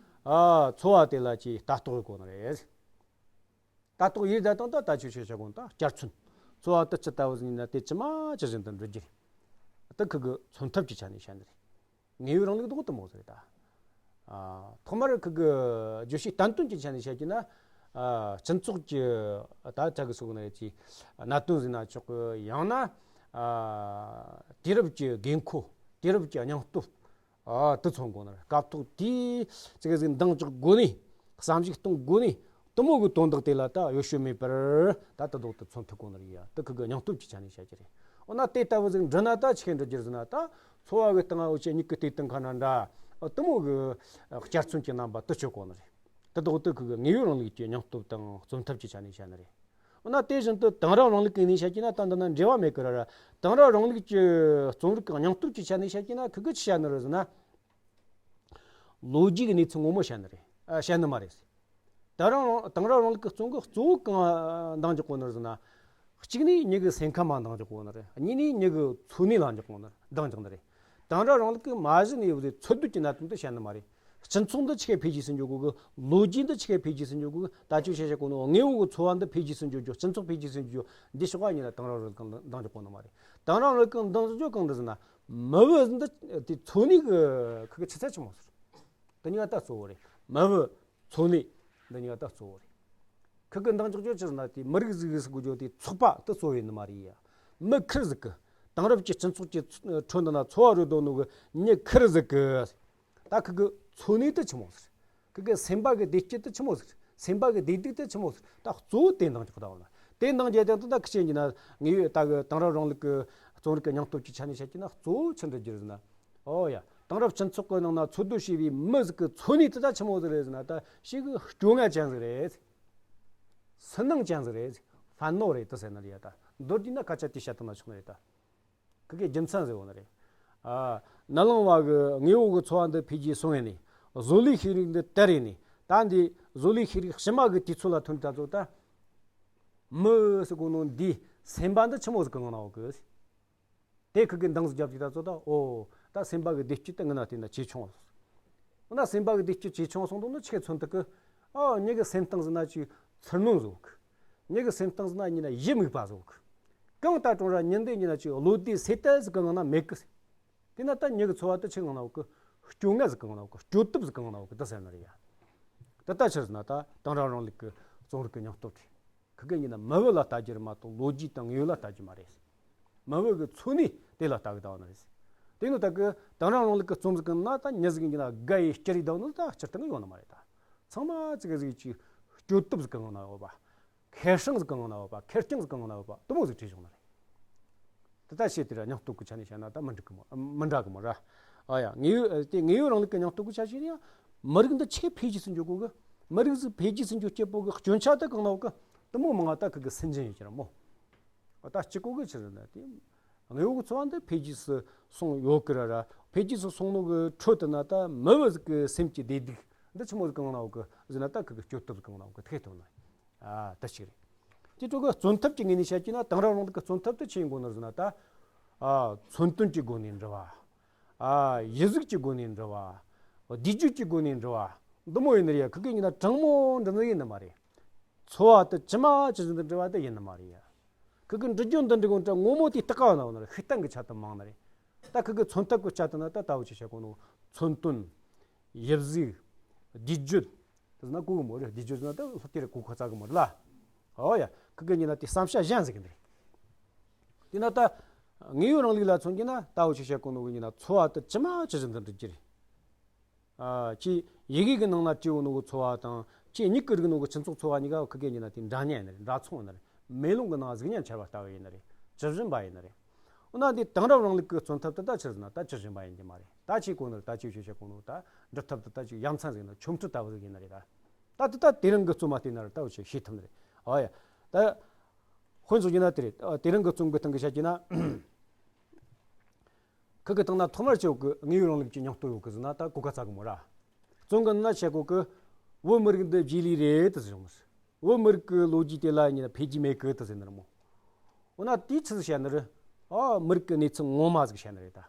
ཨ་འཚོ་བ་དེ་ལ་ཅིག་ལྟ་རྟོག་དགོས་ནི་རེད། ལྟ་རྟོག་ཡེད་ད་དང་ད་ད་ཆོས་ཆོས་བྱ་དགོས་ད་བསྐྱར་མཚོན། འཚོ་བ་དེ་ཅི་ལྟ་བུ་ཟིག་ཡིན་ན་དེ་ཇི་མ་ཇི་བཞིན་དུ་འདྲི་རྒྱུ་རེད། ད་ཁི་གི་རྩོམ་ཐབས་ཀྱི་ཆ་ནས་བཤད་ནི་རེད། དངོས་ཡོད་རིང་ལུགས་དེ་མོ་ཟིག་རེད་ད། ཨ་ཐོག་མར་ཁི་གི་བརྗོད་བྱའི་བསྟན་དོན་གྱི་ཆ་ནས་བཤད་རྒྱུ་ན། ཨ་སྤྱི་ཚོགས་ཀྱི་ད་ཆ་གི་སུ་གི་ན་རེད་ཀྱི་གནད་དོན་ཟེར་ན་ཆོག་གི། ཡང་ན་ཨ་དུས་རབས་ཀྱི་དགོས་མཁོ། དུས་རབས་ཀྱི་སྙིང་སྟོབས། ཨ་དེ་མཚོན་དགོས་ནི་རེད། སྐབས་ཐོག་དེའི་ཙི་གེ་ཟིག་འདང་རྒྱག་དགོས་ནི། བསམ་གཞིག་གཏོང་དགོས་ནི། དེ་མོ་གི་དོན་དག་དེ་ལ་ད་ཡོ་བྱད་མེད་པར་ད་དེ་ལྡོག་ཏུ་མཚོན་ཐུབ་དགོས་ནི་རེད་ཡ། དེ་ཁི་གི་སྙིང་སྟོབས་ཀྱི་ཆ་ནས་བཤད་རྒྱུ་རེད། འོ་ན་དེ་ལྟ་བུ་ཟིག་འདྲི་ན་ད་ཆི་འདྲི་རྒྱུ་ཟེར་ན། ད་འཚོ་བ་གི་སྟེང་འུ་ཆོ་མྱིག་གིས་བལྟས་དང་ཁ་ན་འདྲ། འོ་དེ་མོ་གི་བསྐྱར་མཚོན་གྱི་རྣམ་པ་དེ་སྤྱོད་དགོས་ནི་རེད། དེ་ལྡོག་ཏུ་ཁི་གི་དངོས་ཡོད་རིང་ལུགས་ཀྱི་སྙིང་སྟོབས་དང་རྩོམ་ཐབས་ཀྱི་ཆ་ནས་བཤད་ནི་རེད། འོ་ན་དེ་བཞིན་དུ་དེང་རབས་རིང་ལུགས་ཀྱི་ངོས་ནས་བཤད་རྒྱུ་ན་ད་འདི་ན་འབྲེལ་བ་མེད་གི་ར་ར། དེང་རབས་རིང་ལུགས་ཀྱི་རྩོམ་རིག་གི་སྙིང་སྟོབས་ཀྱི་ཆ་ནས་བཤད་རྒྱུ་ན་ཁི་གི་ཆི་བཤད་ནི་རེད་ཟེར་ན། ལོ་རྒྱུས་ཀྱི་གནས་ཚུལ་ངོ་མ་བཤད་ནི་རེད། ཨ་བཤད་ནི་མ་རེད། དེང་རབས་དེང་རབས་རིང་ལུགས་ཀྱི་རྩོམ་གྱི་གཙོ་བོ་གང་འདང་རྒྱག་གོ་ནི་རེད་ཟེར་ན། གཅིག་ནས་མྱི་གི་སེམས་ཁམས་མ་འདང་རྒྱག་གོ་ནི་རེད། གཉིས་ནས་མྱི་གི་འཚོ་གནས་ལ་འཇགས་གོ་ནི་འདང་རྒྱག་ནི་རེད། དེང་རབས་རིང་ལུགས་ཀྱི་མ་གཞི་ནས་ཡོད་པའི་འཚོ་སྡོད་ཀྱི་གནད་དོན་དེ་བཤད་ནི་མ་རེད། སྤྱི་ཚོགས་འདི་ཆི་གེ་འཕེལ་རྒྱས་སུ་འགྱོ་དགོས་གི། ལོ་རྒྱུས་འདི་ཆི་གེ་འཕེལ་རྒྱས་སུ་འགྱོ་དགོས་གི། ད་ཆོས་བཤད་བཤད་གོ་ནོ་དངོས་པོ་གི་འཚོ་བ་འདི་འཕེལ་རྒྱས་སུ་འགྱོ་རྒྱུ། སྤྱི་ཚོགས་འཕེལ་རྒྱས་སུ་འགྱོ་རྒྱུ། འདི་ཕྱོགས་ག་གཉིས་ལ་དེང་རབས་རིང་ལུགས་ཀྱིས་འདང་རྒྱག་གོ་ནི་མ་རེད། དེང་རབས་རིང་ལུགས་ཀྱིས་འདང་རྒྱག་རྒྱུ་གང་འདྲ་ཟེར་ན། མི་བུ་འདི་དེ་འཚོ་གནས་ཀྱི་ཁི་གི་ཆུ་ཚད་ཆི་མོ་ཟིག། དེ་གཉིས་ཀ་ད་གཙོ་བོ་རེད། མི་བུ་འཚོ་གནས་འདི་གཉིས་ཀ་ད་གཙོ་བོ་རེད། ཁི་གི་འདང་རྒྱག་རྒྱུ་ཆི་ཟེར་ན་དེ་མི་རིགས་ཟིག་ཟེར་གོ་རྒྱུ་དེ་ཚོགས་པ་དེ་གཙོ་བོ་ཡིན་ནི་མ་རེད་ཡ། མི་ཁེར་ཟིག་གི། དེང་རབས་ཀྱི་སྤྱི་ཚོགས་ཀྱི་ཁྲོད་འདི་ན་འཚོ་བ་རོལ་འདོད་ནོ་གི་མྱི་ཁེར་ཟིག་གི། ད་ཁི་གི་འཚོ་གནས་དེ་ཆི་མོ་ཟིག། ཁི་གི་སེམས་པ་གི་བདེ་སྐྱིད་དེ་ཆི་མོ་ཟིག། སེམས་པ་གི་བདེ་སྡུག་དེ་ཆི་མོ་ཟིག། ད་གཙོ་བོ་དེ་འདང་རྒྱག་ད་བ་ལ། དེ་འདང་རྒྱག་དེ་ད་ད་ཁི་ཆེན་གྱི་ན་ངེས་ཡོད་ད་གི་དེང་རབས་རིང་ལུགས་ཀྱི་རྩོམ་རིག་གི་སྙིང་སྟོབས་ཀྱི་ཆ་ནས་བཤད་ཀྱི་ན་གཙོ་བོ་ཆི་འདྲི་རྒྱུ་ཟེར་ན། ཨོ་ཡ། དེང་རབས་སྤྱི་ཚོགས་ཀྱི་ནང་ན་འཚོ་སྡོད་བྱས་པའི་མི་ཟིག་གི་འཚོ་གནས་དེ་ད་ཆི་མོ་ཟིག་རེད་ཟེར་ན། ད་ཞེ་གི་སྐྱོ་ངལ་ཅན་ཟིག་རེད། སུན་སྣང་ཅན་ཟིག་རེད། ཕན་ནོ་རེད་དེ་ཟེར་ནི་རེད་ཡ། ད་མདོར་བསྡུས་ན་སྐད་ཆ་དེ་བཤད་བཏང་ན་ཆོག་ནི་རེད་ད། ཁི་གི་རྒྱུ་མཚན་ཟེར་བོ་ནི་རེད། ཨ་ནད་ལངས་བ་གི་དངོས་པོ་གི་འཚོ་བ་འདི་འཕེལ་རྒྱས་སོང་ཡིན་ནི། བཟོ་ལས་ཤེས་རིག་འདི་དར་ཡིན་ནི། ད་འདི་བཟོ་ལས་ཤེས་རིག་ཕྱི་མ་གི་དུས་ཚོད་ལ་ཐོན་ད་ཚོ་ད། མི་ཟེར་གོ་ནོ་འདི་སེམས་པ་འདི་ཆི་མོ་ཟིག་གི་ངང་ན་འོག་གི། དེ་ཁི་གི་འདང་ཟིག་རྒྱབ་ཀྱི་ད་ཚོ་ད། ཨོ་ད་སེམས་པ་གི་བདེ་སྐྱིད་དེ་ངི་ན་དེ་ན་ཇེ་ཆུང་བ། འོ་ན་སེམས་པ་གི་བདེ་སྐྱིད་ཇེ་ཆུང་སོང་དུས་ནི་ཆི་གེ་མཚོན་ཐུབ་གི། ཨོ་མྱི་གི་སེམས་གཏིང་ཟིག་ན་ཅིག་ཚུར་སྣང་ཟིག་གི། མྱི་གི་སེམས་གཏིང་ཟིག་ན་ཡིན་ན་ཡིད་མུག་པ་ཟིག་གི། གང་ལྟར་ཀྲུང་ར་ཉིན་འདི་ཡིན་ན་ཅིག་བློ་བདེ་སེམས་དལ་ཟིག་གི་ངང་ན་མེད་གི། དེ་ན་ད་མྱི་གི་འཚོ་བ་དེ་ཆི་ངང་ན་འོག་གི། སྐྱོ་ངལ་ཟིག་གི་ངང་ན་འོག་གི། སྐྱོ་དུབ་ཟིག་གི་ངང་ན་འོག་གི་དེ་ཟེར་ནི་རེད་ཡ། དེ་ལྟ་ཕྱིར་ཟེར་ན་ད་དེང་རབས་རིང་ལུགས་ཀྱི་རྩོམ་རིག་གི་སྙིང་སྟོབས་རེད། ཁི་གེ་ཡིན་ན་མི་བུ་ལ་ལྟ་རྒྱུ་རེད་མ་གཏོགས་ལོ་རྒྱུས་དང་དངོས་ཡོད་ལ་ལྟ་རྒྱུ་མ་རེད། མི་བུ་གི་འཚོ་གནས་དེ་ལ་ལྟ་གི་ད་བ་ནི་རེད། དེ་ནི་ད་གི་དེང་རབས་རིང་ལུགས་ཀྱི་རྩོམ་ཟིག་གི་ན་ད་མྱི་ཟིག་ཡིན་ན་དགའ་ཡི་སྐྱིད་རེད་ད་བ་ནི་ད་སྤྱིར་བཏང་གི་ཡོང་ནི་མ་རེད་ད། ཚང་མ་ཙི་གེ་ཟིག་ཅིག་སྐྱོ་དུབ་ཟིག་གི་ངང་ན་ཡོད་པ། ཁེར་ཧྲང་ཟིག་གི་ངང་ན་ཡོད་པ། ཁེར་རྐྱང་ཟིག་གི་ངང་ན་ཡོད་པ་དེ་མོ་ཟིག་བྲིས་བྱུང་ནི་རེད། དེ་ལྟ་བྱས་དེ་ར་སྙིང་སྟོབས་ཀྱི་ཆ་ནས་བཤད་ན་ད་མི་འགྲིག་གི་མོ། མི་འདྲ་གི་མོ་ར། ཨ་ཡ། དངོས་ཡོད་དེ་དངོས་ཡོད་རིང་ལུགས་ཀྱི་སྙིང་སྟོབས་ཀྱི་ཆ་ཞིག་ཡིན་ཡང་། མི་རིགས་འདི་ཆེས་འཕེལ་རྒྱས་སུ་འགྱོ་དགོས་གི། མི་རིགས་ཟིག་འཕེལ་རྒྱས་སུ་འགྱོ་སྐྱེ་པོ་གི་སྐྱོན་ཆ་དེ་གང་ན་ཡོད་གི། དེ་མོ་མང་ང་ད་ཁི་གི་སེམས་ཅན་ཡོད་ཀྱི་ར་མོ། ཨ་ད་གཅིག་གོ་གི་ཕྱིར་ན་དེ། དངོས་ཡོད་ཀྱི་འཚོ་བ་འདི་འཕེལ་རྒྱས་སུ་སོང་ཡོད་ཀྱི་ར་ར། འཕེལ་རྒྱས་སུ་སོང་ནོ་གི་ཁྲོད་དུ་ན་ད་མི་བུ་ཟིག་གི་སེམས་ཀྱི་བདེ་སྡུག་འདི་ཆི་མོ་ཟིག་གི་ངང་ན་ཡོད་གི་ཟེར་ན་ད་ཁི་གི་སྐྱོ་སྟོབས་ཟིག་གི་ངང་ན་ཡོད་གི་དེ་ཐུབ་ན། ཨ་ད་ཅིག་རེད། དེ་ཕྱོགས་གི་རྩོམ་ཐབས་ཀྱི་ངོས་ནས་བཤད་ཀྱི་ན་དེང་རབས་རིང་ལུགས་ཀྱི་རྩོམ་ཐབས་དེ་ཆི་ཡིན་དགོས་ནི་ཟེར་ན་ད། ཨ་མཚོན་དོན་གྱི་སྒོ་ནས་འབྲི་བ། ཨ་གཞི་གཟུགས་ཀྱི་སྒོ་ནས་འབྲི་བ། བསྡུས་བརྗོད་ཀྱི་སྒོ་ནས་འབྲི་བ། འདི་མོ་ཡིན་ནི་རེད་ཡ། ཁི་གེ་ཡིན་ན་དྲང་མོ་འབྲི་ནི་ཡིན་ནི་མ་རེད། འཚོ་བ་དེ་ཇི་མ་ཇི་བཞིན་དུ་འབྲི་བ་དེ་ཡིན་ནི་མ་རེད་ཡ། ཁི་གེ་འབྲི་རྒྱུ་འདི་འབྲི་གོ་འདྲ་ངོ་མ་དེ་ལྟ་ག་ན་བ་ན་རེད། ཤུགས་བསྟན་གི་ཆ་དེ་མང་ནི་རེད། ད་ཁི་གེ་མཚོན་ཐབས་ཀྱི་ཆ་དེ་ན་ད་ལྟ་བུ་ཅིག་བཤད་གོ་ནོ། མཚོན་དོན། དབྱིབས་གཟུགས། བསྡུས་བརྗོད། དེ་ན་གོ་གི་མོ་རེད། བསྡུས་བརྗོད་ཟེར་ན་ད་སློབ་དེབ་རེ་གོ་ཁ་ཚ་གི་མོ་རེད་ལ། ཨོ་ཡ། ཁི་གེ་ཡིན་ན་དེ་བསམ་བྱ་གཞན་ཟིག་གི་འདི་རེད། དེ་ན་ད་ དངོས་ཡོད་རིང་ལུགས་ལ་མཚོན་གྱི་ན་ད་འུ་ཆོས་བཤད་གོ་ནོ་གི་ཡིན་ན་འཚོ་བ་དེ་ཇི་མ་ཇི་བཞིན་དུ་འགྲུབ་རྒྱུ་རེད། ཨ། ཁྱེད་ཡི་གེ་གི་ནང་ན་བྲིས་ཡོད་ནོ་གི་འཚོ་བ་དང་ཁྱེད་མྱིག་གི་རིག་ནོ་གི་སྤྱི་ཚོགས་འཚོ་བ་གཉིས་ཀ་ཁི་གེ་ཡིན་ན་དེ་འདྲ་མཉམ་ཡིན་ན་རེད། འདྲ་མཚུངས་ཡིན་ན་རེད། མེ་ལོང་གི་ནང་གཟུགས་བརྙན་འཆར་བ་ལྟ་བུ་ཡིན་ན་རེད། ཇི་བཞིན་པ་ཡིན་ན་རེད། འོ་ན་འདི་དེང་རབས་རིང་ལུགས་ཀྱི་མཚོན་ཐབས་དེ་ད་ཆི་ཟེར་ན་ད་ཇི་བཞིན་པ་ཡིན་གྱི་མ་རེད། ད་ཁྱེད་གོ་ནོ་རེད། ད་ཁྱེད་ཆོས་བཤད་གོ་ནོ་ད་འབྲི་ཐབས་དེ་ད་ཅིག་ཡ་མཚན་ཟིག་ཡིན་ན་ཆོ་འཕྲུལ་ལྟ་བུ་ཟིག་ཡིན་ན་རེད། ད་ད་དེ་ད་དེ་རིང་གི་རྩོམ་མ་བལྟས་ན་རེད། ད་འུ་ཆོས་ཤེས་ཐུབ་ནི་རེད། ཨོ་ཡ། ད་དཔེ་མཚོན་བྱས་ན་དེ་རེད། དེ་རིང་གི་རྩོམ་གི་སྟེང་གི་བཤད་ཀྱི་ན། ཁི་གི་སྟེང་ན་ཐོག་མར་ཆེ་བོ་གི་དངོས་ཡོད་རིང་ལུགས་ཀྱི་སྙིང་སྟོབས་ཡོད་གི་ཟེར་ན་ད་གོ་སྐབས་ཚ་གི་མོ་ར། རྩོམ་གི་ནང་ན་བཤད་གོ་གི། བོད་མི་རིགས་འདི་རྗེས་ལུས་རེད་དུ་ཟེར་ཡོང་། བོད་མི་རིགས་ཀྱི་ལོ་རྒྱུས་དེ་ལ་ཡིན་ན་འཕེལ་རྒྱས་མེད་གི་དུ་ཟེར་ནི་རེད་མོ། འོ་ན་དེའི་ཚུལ་བཤད་ནི་རེད། ཨ། མི་རིགས་ཀྱི་གནས་ཚུལ་ངོ་མ་ཟིག་བཤད་ནི་རེད་ད།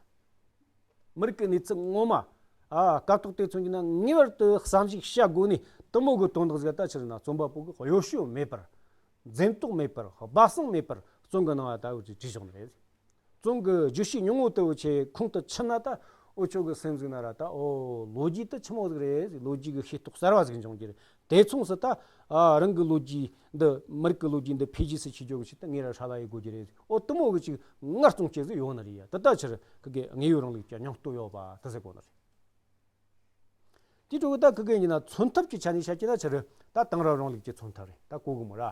མི་རིགས་ཀྱི་གནས་ཚུལ་ངོ་མ། ཨ། སྐབས་ཐོག་དེ་མཚོན་གྱི་ན་ངེས་པར་དུ་བསམ་གཞིག་བྱ་དགོས་ནི་དུ་མོ་གི་དོན་དག་ཟིག་ད་ཆི་ཟེར་ན་རྩོམ་པ་པོ་གི་གཡོ་ཟོལ་མེད་པར། འཛེམ་དོགས་མེད་པར། སྦ་གསང་མེད་པར་རྩོམ་གི་ནང་ད་འུ་ཅིག་བྲིས་བཞག་ནི་རེད། རྩོམ་གི་བརྗོད་བྱའི་སྙིང་བོ་དེ་འུ་ཆོས་ཁོང་དུ་ཆུད་ན་ད་འུ་ཆོ་གི་སེམས་ཟིག་ན་ར་ད་ཨོ་ལོ་རྒྱུས་དེ་ཆི་མོ་ཟིག་རེད་ཟེར། ལོ་རྒྱུས་གི་ཤེས་རྟོགས་གསར་བ་ཟིག་འབྱུང་རྒྱུ་རེད། དེ་མཚུངས་སུ་ད། ཨ། རང་གི་ལོ་རྒྱུས་འདི་མི་རིགས་ཀྱི་ལོ་རྒྱུས་འདི་འཕེལ་རྒྱས་སུ་ཆེ་རྒྱུ་གི་ཆེད་དུ་ངས་ར་ཧྲ་ལ་ཡི་དགོས་རྒྱུ་རེད། ཨོ་དུ་མོ་གི་ཅིག་ངར་བརྩོན་བྱེད་ཟིག་ཡོད་ནི་རེད་ཡ། ད་ད་ཕྱིར་ཁི་གེ་དངོས་ཡོད་རིང་ལུགས་ཀྱི་སྙིང་སྟོབས་ཡོད་པ་དེ་ཟེར་གོ་ནི་རེད། དེ་འཕྲོ་གི་ད་ཁི་གེ་ཡིན་ན་མཚོན་ཐབས་ཀྱི་ཆ་ནས་བཤད་ཀྱི་ན་ཕྱིར་ད་དེང་རབས་རིང་ལུགས་ཀྱི་མཚོན་ཐབས་རེད། ད་གོ་གི་མོ་ར།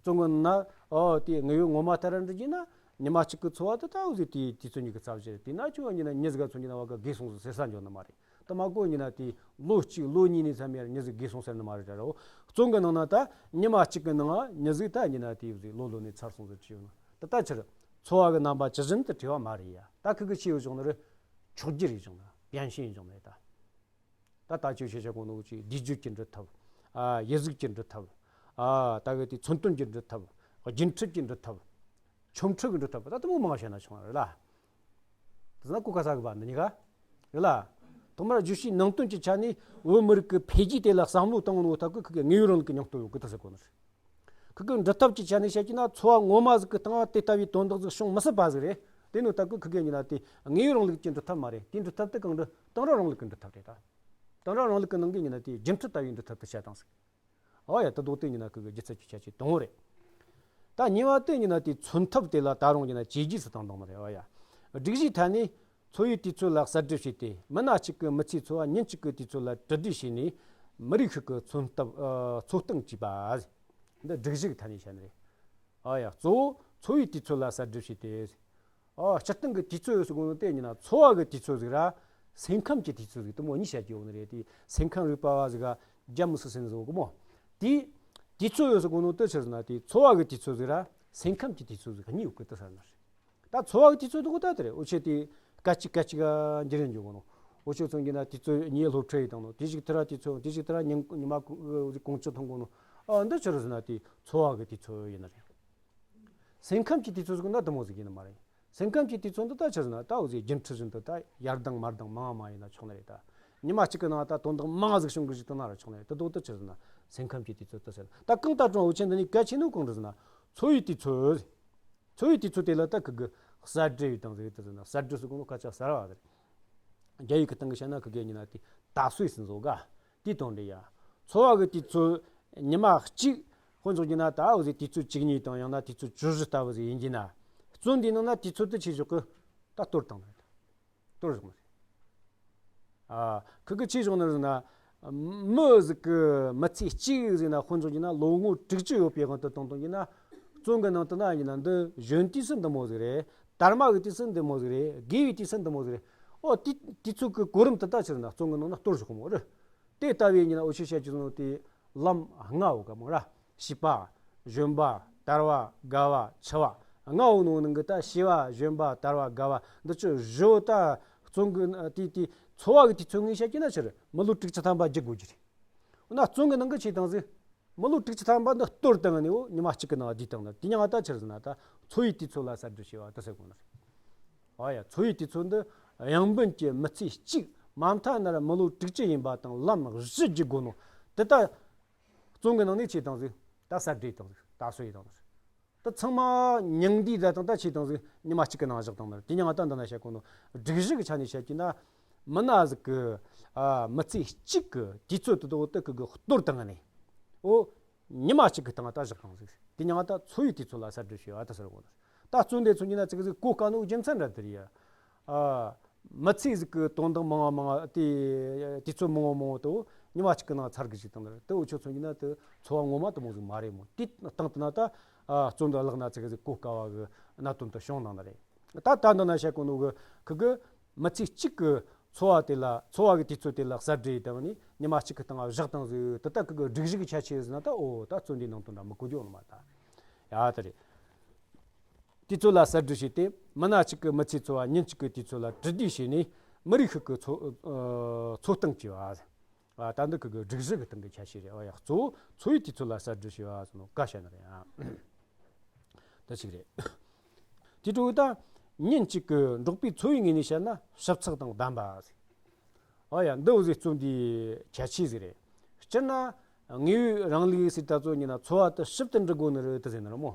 རྩོམ་གི་ན་ཨོ་དེ་དངོས་ཡོད་ངོ་མ་ལྟར་འདྲི་རྒྱུ་ན་ཉི་མ་གཅིག་གི་འཚོ་བ་དེ་ད་འུ་ཟིག་དེ་དུས་ཚོད་གཉིས་ཀྱི་རྩ་བཞི་རེད། དེ་ན་ཁྱོད་ཡིན་ན་མྱི་ཟིག་ག་མཚོན་གྱི་ན་བ་ག་རྒས་སོང་ཟིག་ཟེར་ས་འཇོག་ནི་མ་རེད། དུ་མ་གོ་ཡིན་ན་དེ་ལོ་གཅིག་ལོ་གཉིས་ནས་མཚམས་ཡར་མྱི་ཟིག་རྒས་སོང་ཟེར་ནི་མ་རེད་ད་རོ། རྩོམ་གི་ནང་ན་ད་ཉི་མ་གཅིག་གི་ནང་མྱི་ཟིག་ད་ཡིན་ན་དེ་ཟིག་ལོ་ལོ་ནས་ཚར་སོང་ཟེར་བྲིས་ཡོད་ན་ད་ལྟ་ཕྱིར་འཚོ་བ་གི་རྣམ་པ་ཇི་བཞིན་དུ་བྲིས་པ་མ་རེད་ཡ། ད་ཁི་གི་ཆེ་ཡོད་བྱུང་ནི་རེད། འཁྱོག་རྒྱུ་རེད་བྱུང་ན་པན་ཤེས་བྱུང་ནི་རེད་ད། ད་ལྟ་ཁྱོད་ཤེས་བྱ་གོ་ནོ་ཅིག་བསྡུས་བརྗོད་ཀྱི་འབྲི་ཐབས། ཨ། ཡི་གཟུགས་ཀྱི་འབྲི་ཐབས། ཨ། ད་གི་དེ་མཚོན་དོན་གྱི་འབྲི་ཐབས། རྒྱུན་འཁྲིད་ཀྱི་འབྲི་ཐབས། ཆོ་འཕྲུལ་གྱི་འབྲི་ཐབས་ད་དུ་མོ་མང་བཤད་ན་ཆུང་བ་རེད་ལ། དེ་ན་གོ་ཁ་ས་གི་བ་འདི་གཉིས་ཀ་རེད་ལ། ཐོག་མར་བརྗོད་བྱའི་ནང་དོན་གྱི་ཆ་ནས་བོད་མི་རིགས་ཀྱི་འཕེལ་རྒྱས་དེ་ལ་བསམ་བློ་བཏང་ནོ་ད་གི་ཁི་གེ་དངོས་ཡོད་རིང་ལུགས་ཀྱི་སྙིང་སྟོབས་ཡོད་གི་ད་ཟེར་གོ་ནི་རེད། ཁི་གེ་འབྲི་ཐབས་ཀྱི་ཆ་ནས་བཤད་ཀྱི་ན་འཚོ་བ་ངོ་མ་ཟིག་གི་སྟེང་དེ་ལྟ་བུའི་དོན་དག་ཟིག་བྱུང་མི་སྲིད་པ་ཟིག་རེད། དེ་ནོ་ད་གི་ཁི་གེ་ཡིན་ན་དེ་དངོས་ཡོད་རིང་ལུགས་ཀྱི་འབྲི་ཐབས་མ་རེད། དེའི་འབྲི་ཐབས་དེ་གང་འབྲི། དེང་རབས་རིང་ལུགས་ཀྱི་འབྲི་ཐབས་རེད་ད། དེང་རབས་རིང་ལུགས་ཀྱི་ནང་གི་ཡིན་ན་དེ་རྒྱུན་འཁྲིད་ལྟ་བུའི་འབྲི་ཐབས་དེ་བཤད་སྟངས་ཟིག་ཨོ་ཡ། ད་དོག་དེ་ཡིན་ན་ཁི་གི་སྒྱུ་རྩལ་གྱི་ཁྱད་ཆོས་དང་པོ་རེད། ད་གཉིས་པ་དེ་ཡིན་ན་དེ་མཚོན་ཐབས་དེ་ལ་ད་རུང་ཡིན་ན་བྱས་རྗེས་སུ་བཏང་བཏང་ནི་རེད། ཨོ་ཡ། སྒྲིག་གཞིའི་ཐད་ནས་འཚོ་བའི་དུས་ཚོད་ལ་གསར་སྒྲིག་བྱས་ཏེ་མི་སྣ་གཅིག་གི་མི་ཚེའི་འཚོ་བ་ཉིན་གཅིག་གི་དུས་ཚོད་ལ་གྲུབ་སྒྲིག་བྱས་ནས་མི་རིགས་ཤིག་གི་མཚོན་ཐབས། ཨ། འཚོ་སྟངས་བཅས་པ། འདི་སྒྲིག་གཞི་གི་ཐད་ནས་བཤད་ནི་རེད། ཨོ་ཡ། གཙོ་བོ་འཚོ་བའི་དུས་ཚོད་ལ་གསར་སྒྲིག་བྱས་ཏེ། ཨ། སྤྱིར་བཏང་གི་དུས་ཚོད་ཟེར་གོ་ནོ་དེ་ཡིན་ན་འཚོ་བ་གི་དུས་ཚོད་ཟིག་ར། སེམས་ཁམས་ཀྱི་དུས་ཚོད་ཟིག་དུ་མོ་གཉིས་བཤད་ཀྱི་ཡོད་ནི་རེད། དེ་སེམས་ཁམས་རིག་པ་བ་ཟིག་ག་རྒྱ་མི་སུ་སེམས་ཟིག་གོ་མོ། དེ་དུས་ཚོད་ཟེར་གོ་ནོ་དེ་ཆི་ཟེར་ན་དེ་འཚོ་བ་གི་དུས་ཚོད་ཟིག་ར་སེམས་ཁམས་ཀྱི་དུས་ཚོད་ཟིག་གཉིས་ཡོད་གི་དུ་ཟེར་ན་རེད། ད་འཚོ་བ་གི་དུས་ཚོད་དུ་གོ་ད་དེ་རེད། འུ་ཆོས་དེ་སྐད་ཅིག་སྐད་ཅིག་ག་འགྱུར་རེ་འགྱུར་གོ་ནོ། འུ་ཆོས་མཚོན་གྱི་ན་དུས་ཚོད་གཉིས་སློབ་ཁྲིད་ཡིན་དང་ནོ། དེ་ཞིག་དེ་ར་དུས་ཚོད་དེ་ཞིག་དེ་ར་ཉིན་ཉི་མ་གོང་ཆུ་འཐུང་གོ་ནོ། ཨ། འདི་ཆི་རེད་ཟེར་ན་དེ་འཚོ་བ་གི་དུས་ཚོད་ཡིན་ནི་རེད། སེམས་ཁམས་ཀྱི་དུས་ཚོད་ཟེར་ན་དུ་མོ་ཟིག་ཡིན་ནི་མ་རེད། སེམས་ཁམས་ཀྱི་དུས་ཚོད་འདི་ད་ཆི་ཟེར་ན་ད་འུ་ཟིག་རྒྱུན་འཁྲིད་བཞིན་དུ་ད་ཡར་ལྡང་མར་ལྡང་མང་བ་མ་ཡིན་ན་ཆོག་ནི་རེད་ད། ཉི་མ་གཅིག་གི་ནང་ད་དོན་དག་མང་ཟིག་བྱུང་གི་ཞིག་ཏུ་ན་ར་ཆོག་ནི་རེད། དེ་དོག་ད་ཆི་ཟེར་ན་སེམས་ཁམས་ཀྱི་དུས་ཚོད་དུ་ཟེར། ད་གང་ལྟར་ཀྲུང་འུ་ཆེན་འདི་ནི་གལ་ཆེ་ནོ་གང་རེད་ཟེར་ན་འཚོ་བའི་དུས་ཚོད། འཚོ་བའི་དུས་ཚོད་དེ་ལ་ད་ཁི་གི་གསར་སྒྲིག་ཡོད་དང་ཟེར་གི་དུ་ཟེར་ན་གསར་སྒྲིག་ཟེར་གོ་ནོ་སྐད་ཆ་གསར་བ་རེད། རྒྱ་ཡིག་གི་སྟེང་གི་བཤད་ན་ཁི་གེ་ཉིན་ན་དེ་ད་སོས་སུ་འཛོ་ག་དེ་དོན་འདྲ་ཡ། འཚོ་བ་གི་དུས་ཚོད་ཉི་མ་གཅིག་དཔེ་འཇོག་རྒྱུ་ན་ད་འུ་ཟིག་དུས་ཚོད་བཅུ་གཉིས་དང་ཡང་ན་དུས་ཚོད་བཅུ་བཞི་ལྟ་བུ་ཟིག་ཡིན་རྒྱུ་ན། བཙོན་དེའི་ནང་ན་དུས་ཚོད་དུ་ཆེ་ཞོག་གི་ད་གཏོར་བཏང་ནི་རེད། གཏོར་བཞག་ནི་རེད། ཨ། ཁི་གི་ཆེ་ཞོག་ནི་རེད་ཟེར་ན། མི་ཟིག་གི་མི་ཚེ་གཅིག་ཟིག་ན་དཔེ་འཇོག་རྒྱུ་ན་ལོ་ངོ་དྲུག་ཅུ་ཡོད་པའི་དབང་དུ་བཏང་བཏང་རྒྱུ་ན། བཙོན་གི་ནང་དུ་ན་ཡིན་ན་འདི་གཞོན་དུས་སུ་འདི་མོ་ཟིག་རེད། དར་མ་གི་དུས་སུ་འདི་མོ་ཟིག་རེད། རྒས་པའི་དུས་སུ་འདི་མོ་ཟིག་རེད། ཨོ་དེ་དུས་ཚོད་ཀྱི་གོ་རིམ་དེ་ད་ཆི་ཟེར་ན་བཙོན་གི་ནང་ན་གཏོར་བཞག་མོ་རེད། དེ་ལྟ་བུའི་ཉིན་འུ་ཆོས་བཤད་ཀྱི་ནོ་དེ་ལམ་ལྔ་བོ་ག་མོ་ར། བྱིས་པ། གཞོན་པ། དར་བ། རྒ་བ། འཆི་བ། ལྔ་བོ་ནོ་ནང་གི་ད་བྱིས་པ་གཞོན་པ་དར་བ་རྒ་བ་འདི་ཚོ་བཞི་བོ་ད་བཙོན་གི་དེ་དེ་འཚོ་བ་གི་དུས་ཚོད་ངས་བཤད་ཀྱི་ན་ཕྱིར་མི་ལོ་དྲུག་ཅུ་ཐམ་པ་བརྒྱུད་དགོས་ཀྱི་རེད། འོ་ན་བཙོན་གི་ནང་གི་ཆེ་དང་ཟིག་མི་ལོ་དྲུག་ཅུ་ཐམ་པ་འདི་གཏོར་བཏང་ནས་འོ་ཉི་མ་གཅིག་གི་ནང་བསྡུས་བཏང་ནི་དེ་མྱིང་ང་ད་ཆི་ཟེར་ན་ད་འཚོ་བའི་དུས་ཚོད་ལ་གསར་སྒྲིག་བྱས་པ་ད་ཟེར་དགོས་ནི་རེད། ཨ་ཡ། འཚོ་བའི་དུས་ཚོད་འདི་ཡང་འབུན་གྱི་མི་ཚེ་གཅིག་མ་མཐའ་ན་ར་མི་ལོ་དྲུག་ཅུ་ཡིན་པ་དང་ལམ་བཞི་བརྒྱུད་དགོས་ནོ། དེ་ད་བཙོན་གི་ནང་ནས་ཆེ་དང་ཟིག་ད་གསར་སྒྲིག་དང་ཟིག་ད་སོ་ཡི་དང་ཟིག་ད་ཚང་མ་མྱིང་འདི་ད་དང་ད་ཆེ་དང་ཟིག་ཉི་མ་གཅིག་གི་ནང་བཞག་དང་ནི་དེ་མྱིང་ང་ད་འདི་ན་བཤད་གོ་ནོ། སྒྲིག་གཞི་གི་ཆ་ནས་བཤད་ཀྱི་ན། མི་སྣ་ཟིག་གི་ཨ་མི་ཚེ་གཅིག་གི་དུས་ཚོད་དེ་དོ་དེ་གི་གི་གཏོར་བཏང་ནས། ཨོ། ཉི་མ་གཅིག་གི་སྟེང་ད་བཞག་དང་ཟིག་དེ་མྱིང་ང་ད་འཚོ་བའི་དུས་ཚོད་ལ་གསར་སྒྲིག་བྱས་པ་ད་ཟེར་གོ་ནོ། ད་བརྩོན་འགྲུས་མཚོན་གྱི་ན་ཅིག་ཟིག་གོ་དཀའ་ནོ་རྒྱུ་མཚན་འདྲ་དེ་རེད་ཡ། ཨ། མི་ཚེ་ཟིག་གི་དོན་དག་མང་བ་མང་བ་དེ་དུས་ཚོད་མང་བ་མང་བ་དེ་ཉི་མ་གཅིག་གི་ནང་ཚར་གི་ཞིག་བཏང་ནི་རེད། དེ་འུ་ཆོ་མཚོན་གྱི་ན་དེ་འཚོ་བ་ངོ་མ་དེ་མོ་ཟིག་མ་རེད་མོ། དེ་སྟེང་དུ་ན་ད་ཨ་བརྩོན་འགྲུས་བརླག་ན་ཅིག་ཟིག་གོ་དཀའ་བ་གི་གནད་དོན་དེ་བྱུང་གནང་ནི་རེད། ད་ད་འདི་ན་བཤད་གོ་ནོ་གི་ཁི་གི་མི་ཚེ་གཅིག་གི་འཚོ་བ་དེ་ལ་འཚོ་བ་གི་དུས་ཚོད་དེ་ལ་གསར་སྒྲིག་བཏང་ནི་ཉི་མ་གཅིག་གི་སྟེང་བཞག་བཏང་ཟིག་དེ་ད་ཁི་གི་སྒྲིག་གཞི་གི་ཁྱད་ཆོས་ཟིན་ན་ད་འོ་ད་བརྩོན་འགྲུས་ནང་དོན་འདྲ་མི་གོ་རྒྱུ་ནི་མ་ད་ཡ་དེ་རེད། དུས་ཚོད་ལ་གསར་སྒྲིག་བྱས་ཏེ་མི་སྣ་གཅིག་གི་མི་ཚེའི་འཚོ་བ་ཉིན་གཅིག་གི་དུས་ཚོད་ལ་གྲུ་འདེགས་བྱས་ནས་མི་རིགས་ཤིག་གི་འཚོ་ཨ་འཚོ་སྟངས་བཅོས་པ། ཨ་ད་འདི་ཁི་གི་སྒྲིག་གཞི་གི་སྟེང་གི་ཁྱད་ཆོས་རེད། ཨ་ཡ་གཙོ་བོ་འཚོ་བའི་དུས་ཚོད་ལ་གསར་སྒྲིག་བྱས་པ་ཟེར་ནོ་ག་བཤད་ནི་རེད་ཨ། ད་ཅིག་རེད། དེ་འཕྲོ་ད་ཉིན་གཅིག་གི་འབྲོག་པའི་འཚོ་བའི་ངོས་ནས་བཤད་ན་ཞིབ་ཚགས་དང་ལྡན་པ་ཟེར། ཨ་ཡ་འདི་འུ་ཟིག་རྩོམ་འདིའི་ཁྱད་ཆོས་ཟིག་རེད། སྤྱིར་ན་དངོས་ཡོད་རིང་ལུགས་ཟེར་ད་ཚོ་ཡིན་ན་འཚོ་བ་དེ་ཞིབ་ཏུ་འབྲི་དགོས་ནི་རེད་དེ་ཟེར་ནི་རེད་མོ།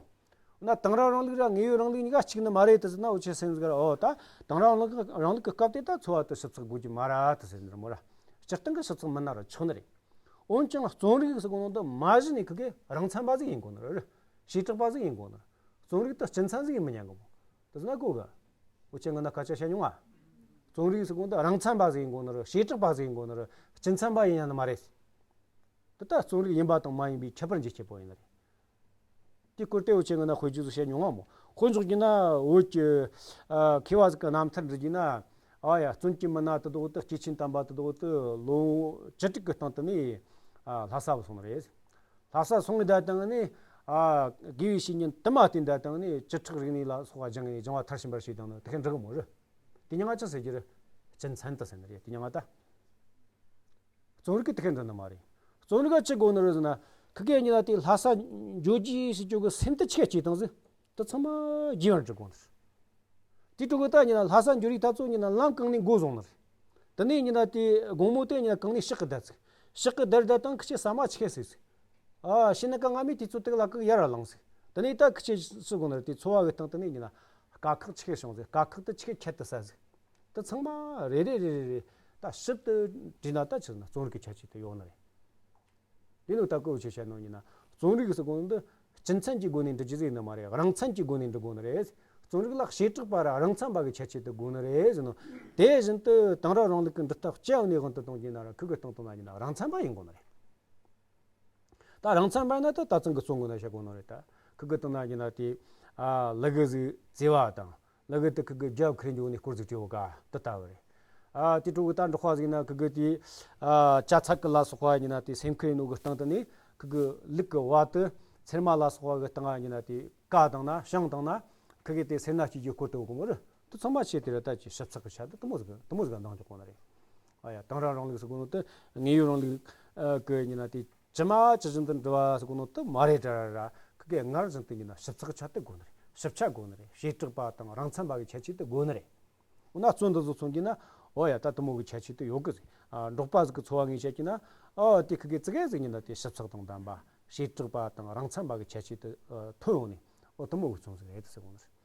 ན་དེང་རབས་རིང་ལུགས་ར་དངོས་ཡོད་རིང་ལུགས་གཉིས་ཀ་གཅིག་ནི་མ་རེད་དེ་ཟེར་ན་འུ་ཆོས་སེམས་ཟིག་ར་ཨོ་ད་དེང་རབས་རིང་ལུགས་རིང་ལུགས་ཀྱི་སྐབས་དེ་ད་འཚོ་བ་དེ་ཞིབ་ཚགས་དགོས་ཀྱི་མ་རེད་དེ་ཟེར་ནི་རེད་མོ་ར། སྤྱིར་བཏང་གི་ཞིབ་ཚགས་མིན་ན་ར་ཆོག་ནི་རེད། འོན་ཀྱང་རྩོམ་རིག་ཟེར་གོ་ནོ་འདི་མ་གཞི་ནས་ཁི་གེ་རང་མཚན་པ་ཟིག་ཡིན་དགོས་ནི་རེད། བྱེ་བྲག་པ་ཟིག་ཡིན་དགོས་ནི་རེད། རྩོམ་རིག་དེ་སྤྱི་མཚན་ཟིག་ཡིན་མི་ཉན་གི་མོ། དེ་ཟེར་ན་གོ་གི། འུ་ཆོས་ངི་ན་སྐད་ཆ་བཤད་མྱོང་ང་། རྩོམ་རིག་ཟེར་གོ་འདི་རང་མཚན་པ་ཟིག་ཡིན་དགོས་ནི་རེད། བྱེ་བྲག་པ་ཟིག་ཡིན་དགོས་ནི་རེད། སྤྱི་མཚན་པ་ཡིན་ཡ་ནི་མ་རེད། དེ་ལྟར་རྩོམ་རིག་ཡིན་པ་དང་མ་ཡིན་པའི་ཁྱད་པར་འབྱེད་བྱེད་པོ་ཡིན་ནི་རེད། དེའི་སྐོར་དེ་འུ་ཆོས་ངི་ན་དཔེ་བརྗོད་ཟིག་བཤད་མྱོང་ང་མོ། དཔེ་འཇོག་རྒྱུ་ན་བོད་ཀྱི་ཨ་མཁས་པ་ཟིག་གི་རྣམ་ཐར་འབྲི་རྒྱུ་ན། ཨ་ཡ་བརྩོན་གྱི་མི་སྣ་དེ་དག་དེ་སྐྱེས་ཆེན་དམ་པ་དེ་དག་དེ་ལོ་བཅུ་དྲུག་གི་སྟེང་དུ་ནས་ཨ་ལྷ་ས་བ་སོང་ནི་རེད། ལྷ་ས་སོང་ངི་ད་དང་ནི་ཨ་དགེ་བའི་བཤེས་གཉེན་དུ་མ་བསྟེན་ད་དང་ནི་བཅུ་ཕྲག་རིག་གནས་ལ་སོགས་པ་སྦྱང་ངེ་སྦྱང་བ་མཐར་ཕྱིན་པར་བྱས་དང་ནི་དེ་ཁས་འགྲིག་གི་མོ་རེད། དེ་ཉང་ང་ཅི་ཟེར་རྒྱུ་རེད། སྤྱི་མཚན་དུ་ཟེར་ནི་རེད། དེ་ཉང་ང་ད། རྩོམ་རིག་གི་དེ་ཁས་འགྲིག་ནི་མ་རེད། རྩོམ་རིག་ག་ཅི་དགོས་ནི་རེད་ཟེར་ན། ཁི་གེ་ཉི་ན་དེ་ལྷ་ས་འགྱོ་རྒྱུ་ཟེར་རྒྱུ་གི་སེམས་དེ་ཆེ་སྐྱེས་དང་ཟིག་དེ་ཚང་མ་རྒྱས་པར་འབྲི་དགོས་ནི་རེད། དེ་དྲུག་གི་ད་ཉི་ན་ལྷ་ས་འགྱོ་རིགས་ད་ཚོ་ཉི་ན་ལམ་གང་ནས་འགོ་བཟུང་ནི་རེད། དེ་ནས་ཉི་ན་དེ་དགོང་མོ་དེ་ཉི་ན་གང་ནས་ཕྱག་གི་བསྡད་ཟིག་ཕྱག་གི་བསྡད་བསྡད་དང་ཁི་ཆེ་ཟ་མ་ཆི་ཟིག་ཟིག་ཨ་ཤི་ན་ཀ་ང་མི་དེ་ཚོ་དེ་ལ་ཀི་ཡར་ལངས་ཟིག་དེ་ནས་ད་ཁི་ཆེ་སུ་དགོས་ནི་རེད། དེ་འཚོ་བ་གི་སྟེང་དེ་ནས་ཉི་ན་དཀའ་ཁག་ཆི་བྱུང་ཟིག་དཀའ་ཁག་དེ་ཆི་ཁྱད་དུ་ཟ་ཟིག་དེ་ཚང་མ་རེ་རེ་རེ་རེ་རེ་ད་ཞིབ་ཏུ་བྲིས་ན་ད་ཆི་ཟེར་ན་རྩོམ་རིག་གི་ཁྱད་ཆོས་དེ་ཡོད་ནི་རེད། དེ་ནི་ད་ཀོ་ཆེ་བཤད་ནོ་ཡིན་ན། རྩོམ་རིག་ཟེར་གོ་ནོ་འདི་སྤྱི་མཚན་གྱི་སྒོ་ནས་འབྲི་རྒྱུ་ཟིག་ནི་མ་རེད། རང་མཚན་གྱི་སྒོ་ནས་འབྲི་དགོས་ནི་རེད། རྩོམ་རིག་ལ་བྱེ་བྲག་པ་ར་རང་མཚན་པ་གི་ཁྱད་ཆོས་དེ་དགོས་ནི་རེད་ཟེར་ནོ། དེ་བཞིན་དུ་དེང་རབས་རིང་ལུགས་ཀྱི་འབྲི་ཐབས་སྤྱི་ཡོངས་ནས་དབང་དུ་གཏོང་རྒྱུ་ན་ར་ཁུ་གི་སྟེང་དུ་ན་ཡིན་ན་རང་མཚན་པ་ཡིན་དགོས་ནི་རེད། ད་རང་མཚན་པ་ན་ད་ད་ཚང་གི་རྩོམ་གི་ན་བཤད་དགོས་ནོ་རེད། ད་ཁུ་གི་སྟེང་ན་ཡིན་ན་དེ་ཨ་ལུ་གུ་ཟིག་བརྩེ་བ་དང་ལུ་གུ་དེ་ཁུ་གི་རྒྱབ་ཁུར་འཇོག་ནས་སྐོར་ཟིག་བྲིས་ཡོད་ག་དེ་ལྟ་བུ་རེད། ཨ་དེ་དྲུག་གི་ད་འབྲོག་པ་ཟིག་ན་ཁུ་གི་དེ་ཨ་ཅ་ཚ་གི་ལ་སོགས་པ་ཡིན་ན་དེ་སེམས་ཁུར་ཡིན་ནོ་གི་སྟེང་དུ་ནས་ཁུ་གི་ལུག་གི་བ་དེ་ཚེར་མ་ལ་སོགས་པ་གི་སྟེང་ཡིན་ན་དེ་ཀ་དང་ན་ཤང་དང་ན་ཁུ་གི་དེ་སེར་སྣ་སྐྱེ་རྒྱུ་སྐོར་དུ་ཡོད་གི་མོ་རེད། དེ་ཚང་མ་ཆེ་དེ་རེད། ད་ཅི་ཞིབ་ཚགས་གི་ཆ་དེ་དེ་མོ་ཟིག་དེ་མོ་ཟིག་འདང་རྒྱག་གོ་ནི་རེད། ཨ་ཡ་དེང་རབས་རིང་ལུགས་ཟེར་གོ་ནོ་དེ་དངོས་ཡོད་རིང་ལུགས་ཨ་གི་ཡིན་ན་དེ་ཇི་མ་ཇི་བཞིན་དུ་འབྲི་བ་ཟེར་གོ་ནོ་དེ་མ་རེད་དྲ་ར་ར། ཁི་གེ་སྔར་བཞིན་དུ་ཡིན་ན་ཞིབ་ཚགས་ཆ་དེ་དགོས་ནི་རེད། ཞིབ་ཆ་དགོས་ནི་རེད། བྱེ་བྲག་པ་དང་རང་མཚན་པ་གི་ཁྱད་ཆོས་དེ་དགོས་ནི་རེད། འོ་ན་རྩོམ་འདི་ཚོ་མཚོན་གྱི་ན་འོ་ཡ་ད་དེ་མོ་གི་ཁྱད་ཆོས་དེ་ཡོད་གི་ཟིག་ཨ་འབྲོག་པ་ཟིག་གི་འཚོ་བ་ངས་བཤད་ཀྱི་ན་ཨོ་དེ་ཁི་གེ་ཙི་གེ་ཟིག་ཡིན་ན་དེ་ཞིབ་ཚགས་དང་ལྡན་པ་བྱེ་བྲག་པ་དང་རང་མཚན་པ་གི་ཁྱད་ཆོས་དེ་ཐོན་ཡོང་ནས་འོ་དེ་མོ་གི་རྩོམ་ཟིག་རེད་དེ་ཟེར་གོ་ནི་རེད།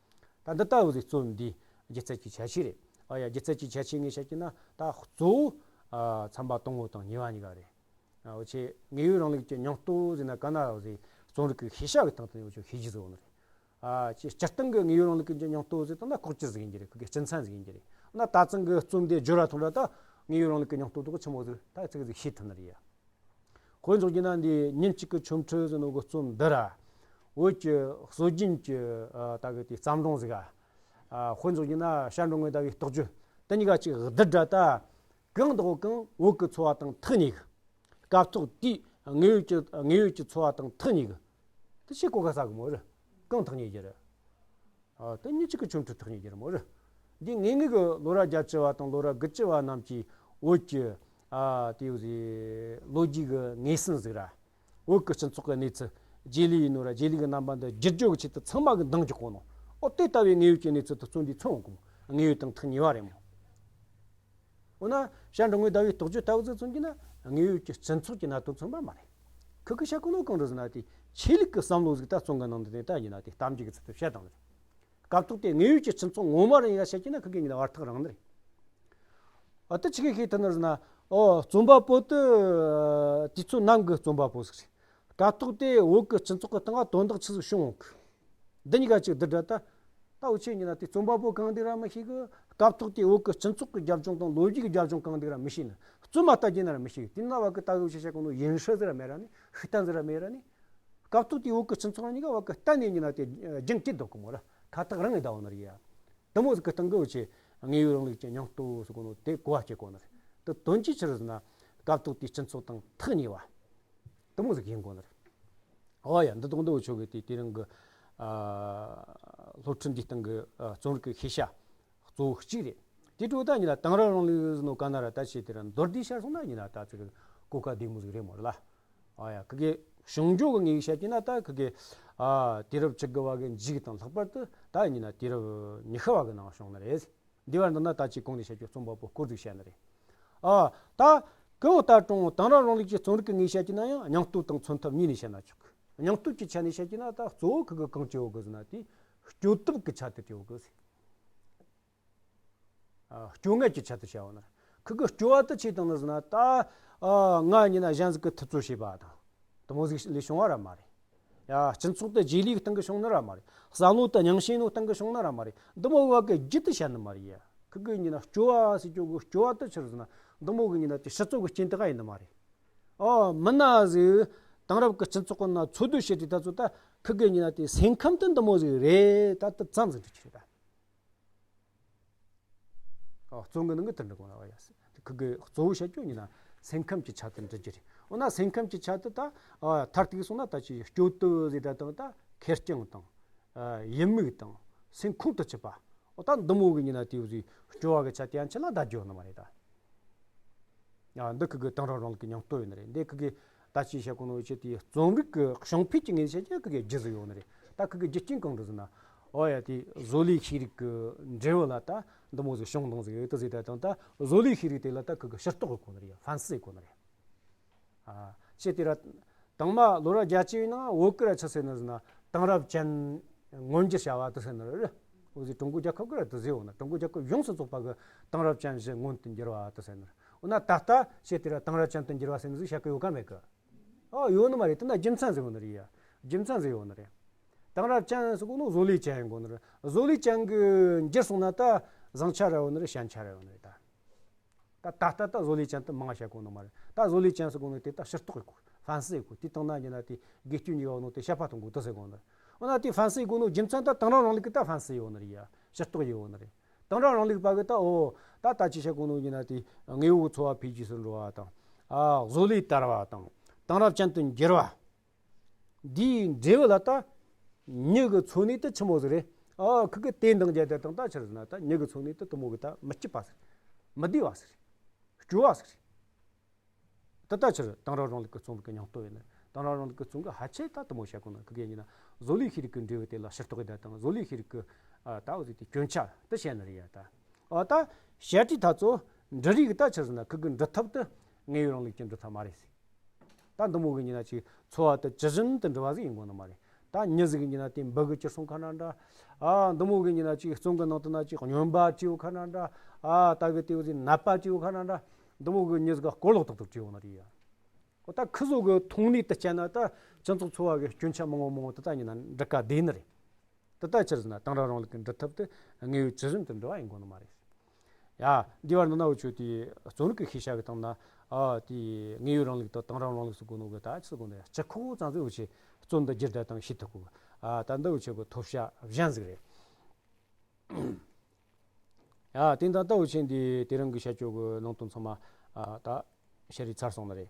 ད་འདི་ལྟ་བུ་ཟིག་རྩོམ་འདིའི་སྒྱུ་རྩལ་གྱི་ཁྱད་ཆོས་རེད། ཨ་ཡ་སྒྱུ་རྩལ་གྱི་ཁྱད་ཆོས་ངས་བཤད་ཀྱི་ན་ད་གཙོ་བོ་ཨ་ཚན་པ་དང་པོ་དང་གཉིས་པ་གཉིས་ཀ་རེད། ཨ་འུ་ཆོས་དངོས་ཡོད་རིང་ལུགས་ཀྱི་སྙིང་སྟོབས་ཟེར་ན་ག་ན་ཟེར་རྩོམ་རིག་གི་ཤེས་བྱ་གི་སྟེང་དུ་འུ་ཆོས་ཤེས་རྒྱུ་ཟེར་བ་ནི་རེད། ཨ་ཅེ་སྤྱིར་བཏང་གི་དངོས་ཡོད་རིང་ལུགས་ཀྱི་སྙིང་སྟོབས་ཟེར་དང་ན་ལྐོག་གྱུར་ཟིག་ཡིན་གྱི་རེད། ཁུ་གེ་སྤྱི་མཚན་ཟིག་ཡིན་གྱི་རེད། ན་ད་ཚང་གི་རྩོམ་འདི་བསྒྱུར་བ་ཐོན་ར་ད་དངོས་ཡོད་རིང་ལུགས་ཀྱི་སྙིང་སྟོབས་དེ་ཆི་མོ་ཟིག་ད་ཙི་གེ་ཟིག་ཤེས་ཐུབ་ནི་རེད་ཡ། དཔེ་འཇོག་རྒྱུ་ན་འདི་ཉིན་གཅིག་གི་ཆོ་འཕྲུལ་ཟེར་ནོ་གི་རྩོམ་འདི་ར། བོད་ཀྱི་སྲོལ་རྒྱུན་གྱི་ཨ་ད་གི་དེ་བརྩམས་སྒྲུང་ཟིག་ཨ། ཨ་དཔེ་འཇོག་རྒྱུ་ན་ཤར་འགྲོ་ངེས་ཟླ་བའི་རྟོགས་བརྗོད་དེ་གཉིས་ཀ་གཅིག་བསྡུར་ར་ད། གང་དང་གང་བོད་ཀྱི་འཚོ་བ་དང་ཐག་ཉེ་གི། སྐབས་ཐོག་དེའི་དངོས་ཡོད་ཀྱི་དངོས་ཡོད་ཀྱི་འཚོ་བ་དང་ཐག་ཉེ་གི། དེ་ཆེ་གོ་ག་ས་གི་མོ་རེད། གང་ཐག་ཉེ་རྒྱུ་རེད། ཨ་དེ་ཉིན་གཅིག་གི་ཆོ་འཕྲུལ་ཐག་ཉེ་རྒྱུ་རེད་མོ་རེད། འདི་ངེས་ངེས་གི་ལོ་ར་བརྒྱད་ཅུ་བ་དང་ལོ་ར་དགུ་བཅུ་བ་རྣམས་ཀྱི་བོད་ཀྱི་ཨ་དེའུ་ཟི་ལོ་རྒྱུས་ཀྱི་ངོས་ཟིན་ཟིག་ར། བོད་ཀྱི་སྤྱི་ཚོགས་ཀྱི་གནས་ཚུལ་རྗེས་ལུས་ཡིན་ནོ་ར་རྗེས་ལུས་ཀྱི་རྣམ་པ་འདི་བསྒྱུར་བཅོས་ཀྱི་ཆེད་དུ་ཚང་མ་གི་འདང་རྒྱག་གོ་ནོ། ཨོ་དེ་ལྟ་བུའི་དངོས་ཡོད་ཀྱི་གནས་ཚུལ་དེ་རྩོམ་འདིས་མཚོན་འོང་གི་མོ། དངོས་ཡོད་དང་ཐག་ཉེ་བ་རེད་མོ། འོ་ན་ཤར་འགྲོ་ངེས་ཟླ་བའི་རྟོགས་བརྗོད་ལྟ་བུ་ཟིག་མཚོན་གྱི་ན་དངོས་ཡོད་ཀྱི་སྤྱི་ཚོགས་ཀྱི་གནད་དོན་མཚོན་པ་མ་རེད། ཁུ་གི་བཤད་གོ་ནོ་གང་རེད་ཟེར་ན་དེ་ཆོས་ལུགས་ཀྱི་བསམ་བློ་ཟིག་ད་རྩོམ་གི་ནང་དུ་དེ་ད་ཡིན་ན་དེ་གཏམ་རྒྱུད་ཀྱི་ཚུལ་དུ་བཤད་དང་རེད། སྐབས་ཐོག་དེ་དངོས་ཡོད་ཀྱི་སྤྱི་ཚོགས་ངོ་མ་རེད་ཡ་བཤད་ཀྱི་ན་ཁུ་གི་ཡིན་ན་བར་ཐག་རིང་ནི་རེད། ཨ་དེ་ཆི་གི་ཤེས་ཐུབ་ནི་རེད་ཟེར་ན། ཨོ་རྩོམ་པ་པོ་དེ་དུས་ཚོད་ནམ་གི་རྩོམ་པ་པོ་ཟིག་རེད། སྐབས་ཐོག་དེ་བོད་ཀྱི་སྤྱི་ཚོགས་ཀྱི་སྟེང་ལ་དོན་དག་ཆི་ཟིག་བྱུང་ཡོང་གི། འདི་གཉིས་ཀ་གཅིག་བསྡུར་ར་ད། འུ་ཆོས་ཡིན་ན་དེ་རྩོམ་པ་པོ་གང་འདུག་ར་མི་ཤེས་གི། སྐབས་ཐོག་དེ་བོད་ཀྱི་སྤྱི་ཚོགས་ཀྱི་རྒྱབ་ལྗོངས་དང་ལོ་རྒྱུས་ཀྱི་རྒྱབ་ལྗོངས་གང་འདུག་ར་མི་ཤེས་ནི། རྩོམ་མ་ལྟ་རྒྱུ་ན་ར་མི་ཤེས་གི། དེ་ན་བ་གི་ད་གི་འུ་ཆོས་བཤད་གོ་ནོ་ཡིན་ཧྲི་ཟིག་ར་མེད་ར་ནི། ཤི་གཏན་ཟིག་ར་མེད་ར་ནི། སྐབས་ཐོག་དེ་བོད་ཀྱི་སྤྱི་ཚོགས་རང་ཉིད་ཀ་བ་གི་གཏན་ནས་ཡིན་ན་དེ་རྒྱང་གཅིག་ལྡོག་གི་མོ་ར། ཁ་ཐག་རིང་ངེ་ད་བོ་ནི་རེད་ཡ། དེ་མོ་ཟིག་གི་སྟེང་གི་འུ་ཆོས་དངོས་ཡོད་རིང་ལུགས་ཀྱི་སྙིང་སྟོབས་ཟེར་གོ་ནོ་དེ་གོ་བ་སྐྱེ་གོ་ནི་རེད། དེ་དོན་གྱིས་ཆི་རེད་ཟེར་ན། སྐབས་ཐོག་དེའི་སྤྱི་ཚོགས་དང་ཐག་ཉེ་བ། དེ་མོ་ཟིག་ཡིན་དགོས་ནི་རེད། ཨོ་ཡ། འདི་དང་འདི་འུ་ཆོ་གི་དེ་དེ་རིང་གི་ཨ་སློབ་ཁྲིད་འདིའི་སྟེང་གི་ཨ་རྩོམ་རིག་གི་ཤེས་བྱ་གཙོ་བོ་གཅིག་རེད། དེ་འཕྲོ་ད་ཉིན་ལ་དེང་རབས་རང་ལུགས་ཟེར་ནོ་ག་ན་ར་ད་ཆེ་དེ་ར་མདོར་བསྡུས་བཤད་སོང་ན་ཉིན་ལ་ད་ཅིག་གོ་སྐབས་བདེ་མོ་ཟིག་རེད་མོ་རེད་ལ། ཨོ་ཡ། ཁི་གེ་བྱུང་རྒྱུ་གི་ངེས་བཤད་ཀྱི་ན་ད་ཁི་གེ་ཨ་དུས་རབས་བཅུ་དགུ་བ་གི་མཇུག་དང་ལྷག་པར་དུ་ད་ཉིན་ལ་དུས་རབས་ཉི་ཤུ་བ་གི་ནང་བྱུང་ནི་རེད། འདི་བར་འདི་ན་ད་ཅིག་གོང་ནས་བཤད་རྒྱུ་རྩོམ་པ་པོ་སྐོར་ཟིག་བཤད་ནི་རེད། ཨ། ད་གང་ལྟར་ཀྲུང་དེང་རབས་རང་ལུགས་ཀྱི་རྩོམ་རིག་གི་ངོས་བཤད་ཀྱི་ན་ཡང་སྙིང་སྟོབས་དང་མཚོན་ཐབས་གཉིས་ནས་བཤད་ན་ཆོག་གི། སྙིང་སྟོབས་ཀྱི་ཆ་ནས་བཤད་ཀྱི་ན་ད་གཙོ་བོ་ཁི་གི་གང་ཅི་ཡོད་གི་ཟེར་ན་དེ་སྐྱོ་སྟོབས་ཀྱི་ཆ་དེ་ཡོད་གི་ཟེར། ཨ། སྐྱོ་ངལ་གྱི་ཆ་དེ་བཤད་ཡོད་ན། ཁི་གི་སྐྱོ་བ་དེ་ཆི་བཏང་ནི་ཟེར་ན་ད། ཨ། ང་ཉིན་ན་གཞན་ཟིག་གི་ཐུབ་ཚོད་བྱེད་པ་དང་། དེ་མོ་ཟིག་ལས་བྱུང་བ་ར་མ་རེད། ཡ། སྤྱི་ཚོགས་དེ་རྗེས་ལུས་སྟེང་གི་བྱུང་ནི་ར་མ་རེད། བསམ་བློ་དེ་རྙིང་ཞེན་ནོ་སྟེང་གི་བྱུང་ནི་ར་མ་རེད། འདི་མོ་བ་གི་རྒྱུ་དེ་བཤད་ནི་མ་རེད་ཡ། ཁི་གི་ཉིན་ན་སྐྱོ་བ་ཟེར་རྒྱུ་གི་སྐྱོ་བ་དེ་ཆི་རེད་ཟེར་ན། འདི་མོ་གི་ཉིན་ན་དེ་སྤྱི་ཚོགས་གི་རྐྱེན་དེ་ག་ཡིན་ནི་མ་རེད། ཨོ། མི་ན་ཟིག་དེང་རབས་གི་སྤྱི་ཚོགས་གི་ན་འཚོ་སྡོད་བྱེད་དུས་ད་ཚོ་ད་ཁི་གི་ཉིན་ན་དེ་སེམས་ཁམས་དེ་འདི་མོ་ཟིག་རེད། ད་དེ་ཙམ་ཟིག་འགྲིག་ཆེ་ད། ཨ། རྩོམ་གི་ནང་གི་དེ་འདྲ་གོ་ན་བ་ཡ་སི། ཁི་གི་གཙོ་བོ་བཤད་རྒྱུ་ཡིན་ན་སེམས་ཁམས་ཀྱི་ཆ་དེ་འདྲི་རྒྱུ་རེད། འོ་ན་སེམས་ཁམས་ཀྱི་ཆ་དེ་ད། ཨ། མཐར་གཏུགས་སོང་ན་ད་ཅི་སྐྱོ་སྟོབས་ཟེར་ད་དང་ད་ཁེར་རྐྱང་དང་། ཨ། ཡིད་མུག་དང་སེམས་ཁོང་དུ་ཆུད་པ། འོ་ད་འདི་མོ་གི་ཡིན་ན་དེ་བཟོའི་སྐྱོ་བ་གི་ཆ་དེ་ཡང་ཆི་ལ་ད་རྒྱུ་ནི་མ་རེད་ད། ཨ། འདི་ཁི་གི་དེང་རབས་རང་ལུགས་ཀྱི་སྙིང་སྟོབས་ཡིན་ནི་རེད། འདི་ཁི་གི་ད་ཅི་བཤད་གོ་ནོ་ཆེ་དེའི་རྩོམ་རིག་གི་བྱུང་འཕེལ་གྱི་ངོས་བཤད་ཀྱི་ཁི་གི་རྒྱུ་ཟིག་ཡོད་ནི་རེད། ད་ཁི་གི་རྒྱུ་རྐྱེན་གང་རེད་ཟེར་ན། ཨོ་ཡ། དེ་བཟོ་ལས་ཤེས་རིག་གི་འབྲས་བུ་ལ་ད་འདི་མོ་ཟིག་བྱུང་བཏང་ཟིག་ཡོད་དུ་ཟིག་ད་དང་ད་བཟོ་ལས་ཤེས་རིག་དེ་ལ་ད་ཁི་གི་ཤེས་རྟོགས་ཡེད་གོ་ནི་རེད། ཧྥན་སི་ཡེད་གོ་ནི་རེད། ཨ། ཆེ་དེ་ར་དང་མ་ལོ་ར་རྒྱ་ཆེ་བའི་ནང་བོད་སྐད་ར་ཆི་ཟེར་ནི་ཟེར་ན། དེང་རབས་ཅན་མངོན་འགྱུར་བྱ་བ་དེ་ཟེར་ནི་རེད། འོ་ཟིག་ཀྲུང་གོ་རྒྱལ་ཁབ་ཀྱི་ར་དེ་ཟེར་ཡོད་ན། ཀྲུང་གོ་རྒྱལ་ཁབ་ཡོངས་སུ་རྫོགས་པ་གི་དེང་རབས་ཅན་བཞི་མངོན་དུ་འགྱུར་བ་དེ་ཟེར་ནི་རེད། འོ་ན་ད་ལྟ་ཆེ་དེ་ར་དེང་རབས་ཅན་དུ་འགྱུར་བ་ཟེར་ནི་ཟིག་བཤད་གི་ཡོད་ག་མེད་གི། ཨ། ཡོད་ནི་མ་རེད། དེ་ན་རྒྱུ་མཚན་ཟིག་ཡོད་ནི་རེད་ཡ། རྒྱུ་མཚན་ཟིག་ཡོད་ནི་རེད། དེང་རབས་ཅན་ཟེར་གོ་ནོ་བཟོ་ལས་ཅན་ཡིན་གོ་ནི་རེད། བཟོ་ལས་ཅན་གི་འགྱུར་སོང་ན་ད་བཟང་ཆ་ར་ཡོད་ནི་རེད། ཞན་ཆ་ར་ཡོད་ནི་རེད་ད། ད་ད་ལྟ་ད་བཟོ་ལས་ཅན་དུ་མང་བ་བཤད་གོ་ནི་མ་རེད། ད་བཟོ་ལས་ཅན་ཟེར་གོ་ནོ་དེ་ད་ཤེས་རྟོགས་ཡེད་གོ། ཧྥན་སི་ཡེད་གོ། དེ་བཏང་ན་ཉིན་ན་དེ་དགེ་སྐྱོན་གཉིས་ཀ་ཡོད་ནོ་དེ་དཔྱད་པ་གཏོང་དགོས་དུ་ཟེར་གོ་ནི་རེད། འོ་ན་དེ་ཧྥན་སི་ཡེད་གོ་ནོ་རྒྱུ་མཚན་ད་དེང་རབས་རང་ལུགས་ཀྱི་ད་ཧྥན་སི་ཡོད་ནི་རེད་ཡ། ཤེས་རྟོགས་ཡོད་ནི་རེད། དེང་རབས་རང་ལུགས་པ་གི་ད། ཨོ། ད་ད་ཅི་བཤད་གོ་ནོ་ཉིན་ན་དེ་དངོས་པོ་འཚོ་བ་འཕེལ་རྒྱས་སུ་འགྲོ་བ་དང་། ཨ། བཟོ་ལས་དར་བ་དང་། དེང་རབས་ཅན་དུ་འགྱུར་བ། འདིའི་འབྲས་བུ་ལ་ད་མྱི་གི་འཚོ་གནས་དེ་ཆི་མོ་ཟིག་རེད། ཨ། ཁི་གི་དེ་འདང་རྒྱབ་དེ་དང་ད་ཆི་རེད་ཟེར་ན། ད་མྱི་གི་འཚོ་གནས་དེ་དེ་མོ་གི་ད་མི་སྐྱིད་པ་ཟིག་རེད། མི་བདེ་བ་ཟིག་རེད། སྐྱོ་བ་ཟིག་རེད། དེ་ད་ཆི་རེད། དེང་རབས་རང་ལུགས་ཀྱི་རྩོམ་རིག་གི་སྙིང་སྟོབས་ཡིན་ནི། དེང་རབས་རང་ལུགས་ཀྱི་རྩོམ་གི་ཧ་ཆེ་ད་དེ་མོ་བཤད་གོ་ནི། ཁི་གེ་ཡིན་ན་བཟོ་ལས་ཤེས་རིག་གི་འབྲས་བུ་དེ་ལ་ཤེས་རྟོགས་ཡེད་དེ་དང་། བཟོ་ལས་ཤེས་རིག་གི། ཨ། ད་འོ་ཟིག་དེ་སྐྱོན་ཆ་དེ་བཤད་ནི་རེད་ཡ་ད། ཨ། ད་བཤད་ཁྲིད་ད་ཚོ་འབྲི་རིགས་གི་ད་ཆི་རེད་ཟེར་ན། ཁི་གི་འབྲི་ཐབས་དེ་དངོས་ཡོད་རང་ལུགས་ཀྱི་འབྲི་ཐབས་མ་རེད་ཟེར། ད་འདི་མོ་གི་ཡིན་ན་ཅིག་འཚོ་བ་དེ་ཇི་བཞིན་དུ་འབྲི་བ་ཟིག་ཡིན་དགོས་ནི་མ་རེད། ད་མྱི་ཟིག་ཡིན་ན་དེ་འབུ་གི་གྱུར་སོང་ཁ་ན་འདྲ། ཨ། འདི་མོ་གི་ཡིན་ན་ཅིག་རྩོམ་གི་ནང་དུ་ན་ཅིག་སྨྱོན་པ་བྲིས་ཡོད་ཁ་ན་འདྲ། ཨ། ད་གི་དེ་བོ་ཟིག་ནད་པ་བྲིས་ཡོད་ཁ་ན་འདྲ། འདི་མོ་གི་མྱི་ཟིག་ག་གོ་ལོག་ཏག་ཏག་བྲིས་ཡོད་ནི་རེད་ཡ། ཨོ། ད་ཁི་ཟོ་གི་མཐོང་སྣེ་དེ་བསྐྱལ་ན་ད་སྤྱི་ཚོགས་འཚོ་བ་གི་སྐྱོན་ཆ་མང་བོ་མང་བོ་དེ་ད་ཡིན་ན་འགྲིག་ག་བསྡད་ནི་རེད། དེ་ལྟར་ཆི་རེད་ཟེར་ན། དེང་རབས་རང་ལུགས་ཀྱི་འབྲི་ཐབས་དེ་དངོས་ཡོད་ཇི་བཞིན་དུ་འབྲི་བ་ཡིན་དགོས་ནི་མ་རེད། ཡ། འདི་བར་འདི་ན་འུ་ཆོས་དེའི་རྩོམ་རིག་གི་ཤེས་བྱ་གི་སྟེང་ན། ཨ། དེའི་དངོས་ཡོད་རང་ལུགས་དང་དེང་རབས་རང་ལུགས་སུ་གོ་ནོ་གི་ད་ཆི་ཟིག་གོ་ནི་རེད། སྤྱི་ཁོག་ཙམ་ཟིག་འུ་ཆོས་རྩོམ་འདི་བསྒྱུར་བ་དང་ཤེས་ཐུབ་གོ། ཨ། ད་འདི་འུ་ཆོ་གི་ཐོབ་བྱ་གཞན་ཟིག་རེད། ཡ། དེ་ད་ལྟ་འུ་ཆོས་འདི་དེ་རིང་གི་བཤད་རྒྱུ་གི་ནང་དོན་ཚང་མ། ཨ། ད་བཤད་རིས་ཚར་སོང་ནི་རེད།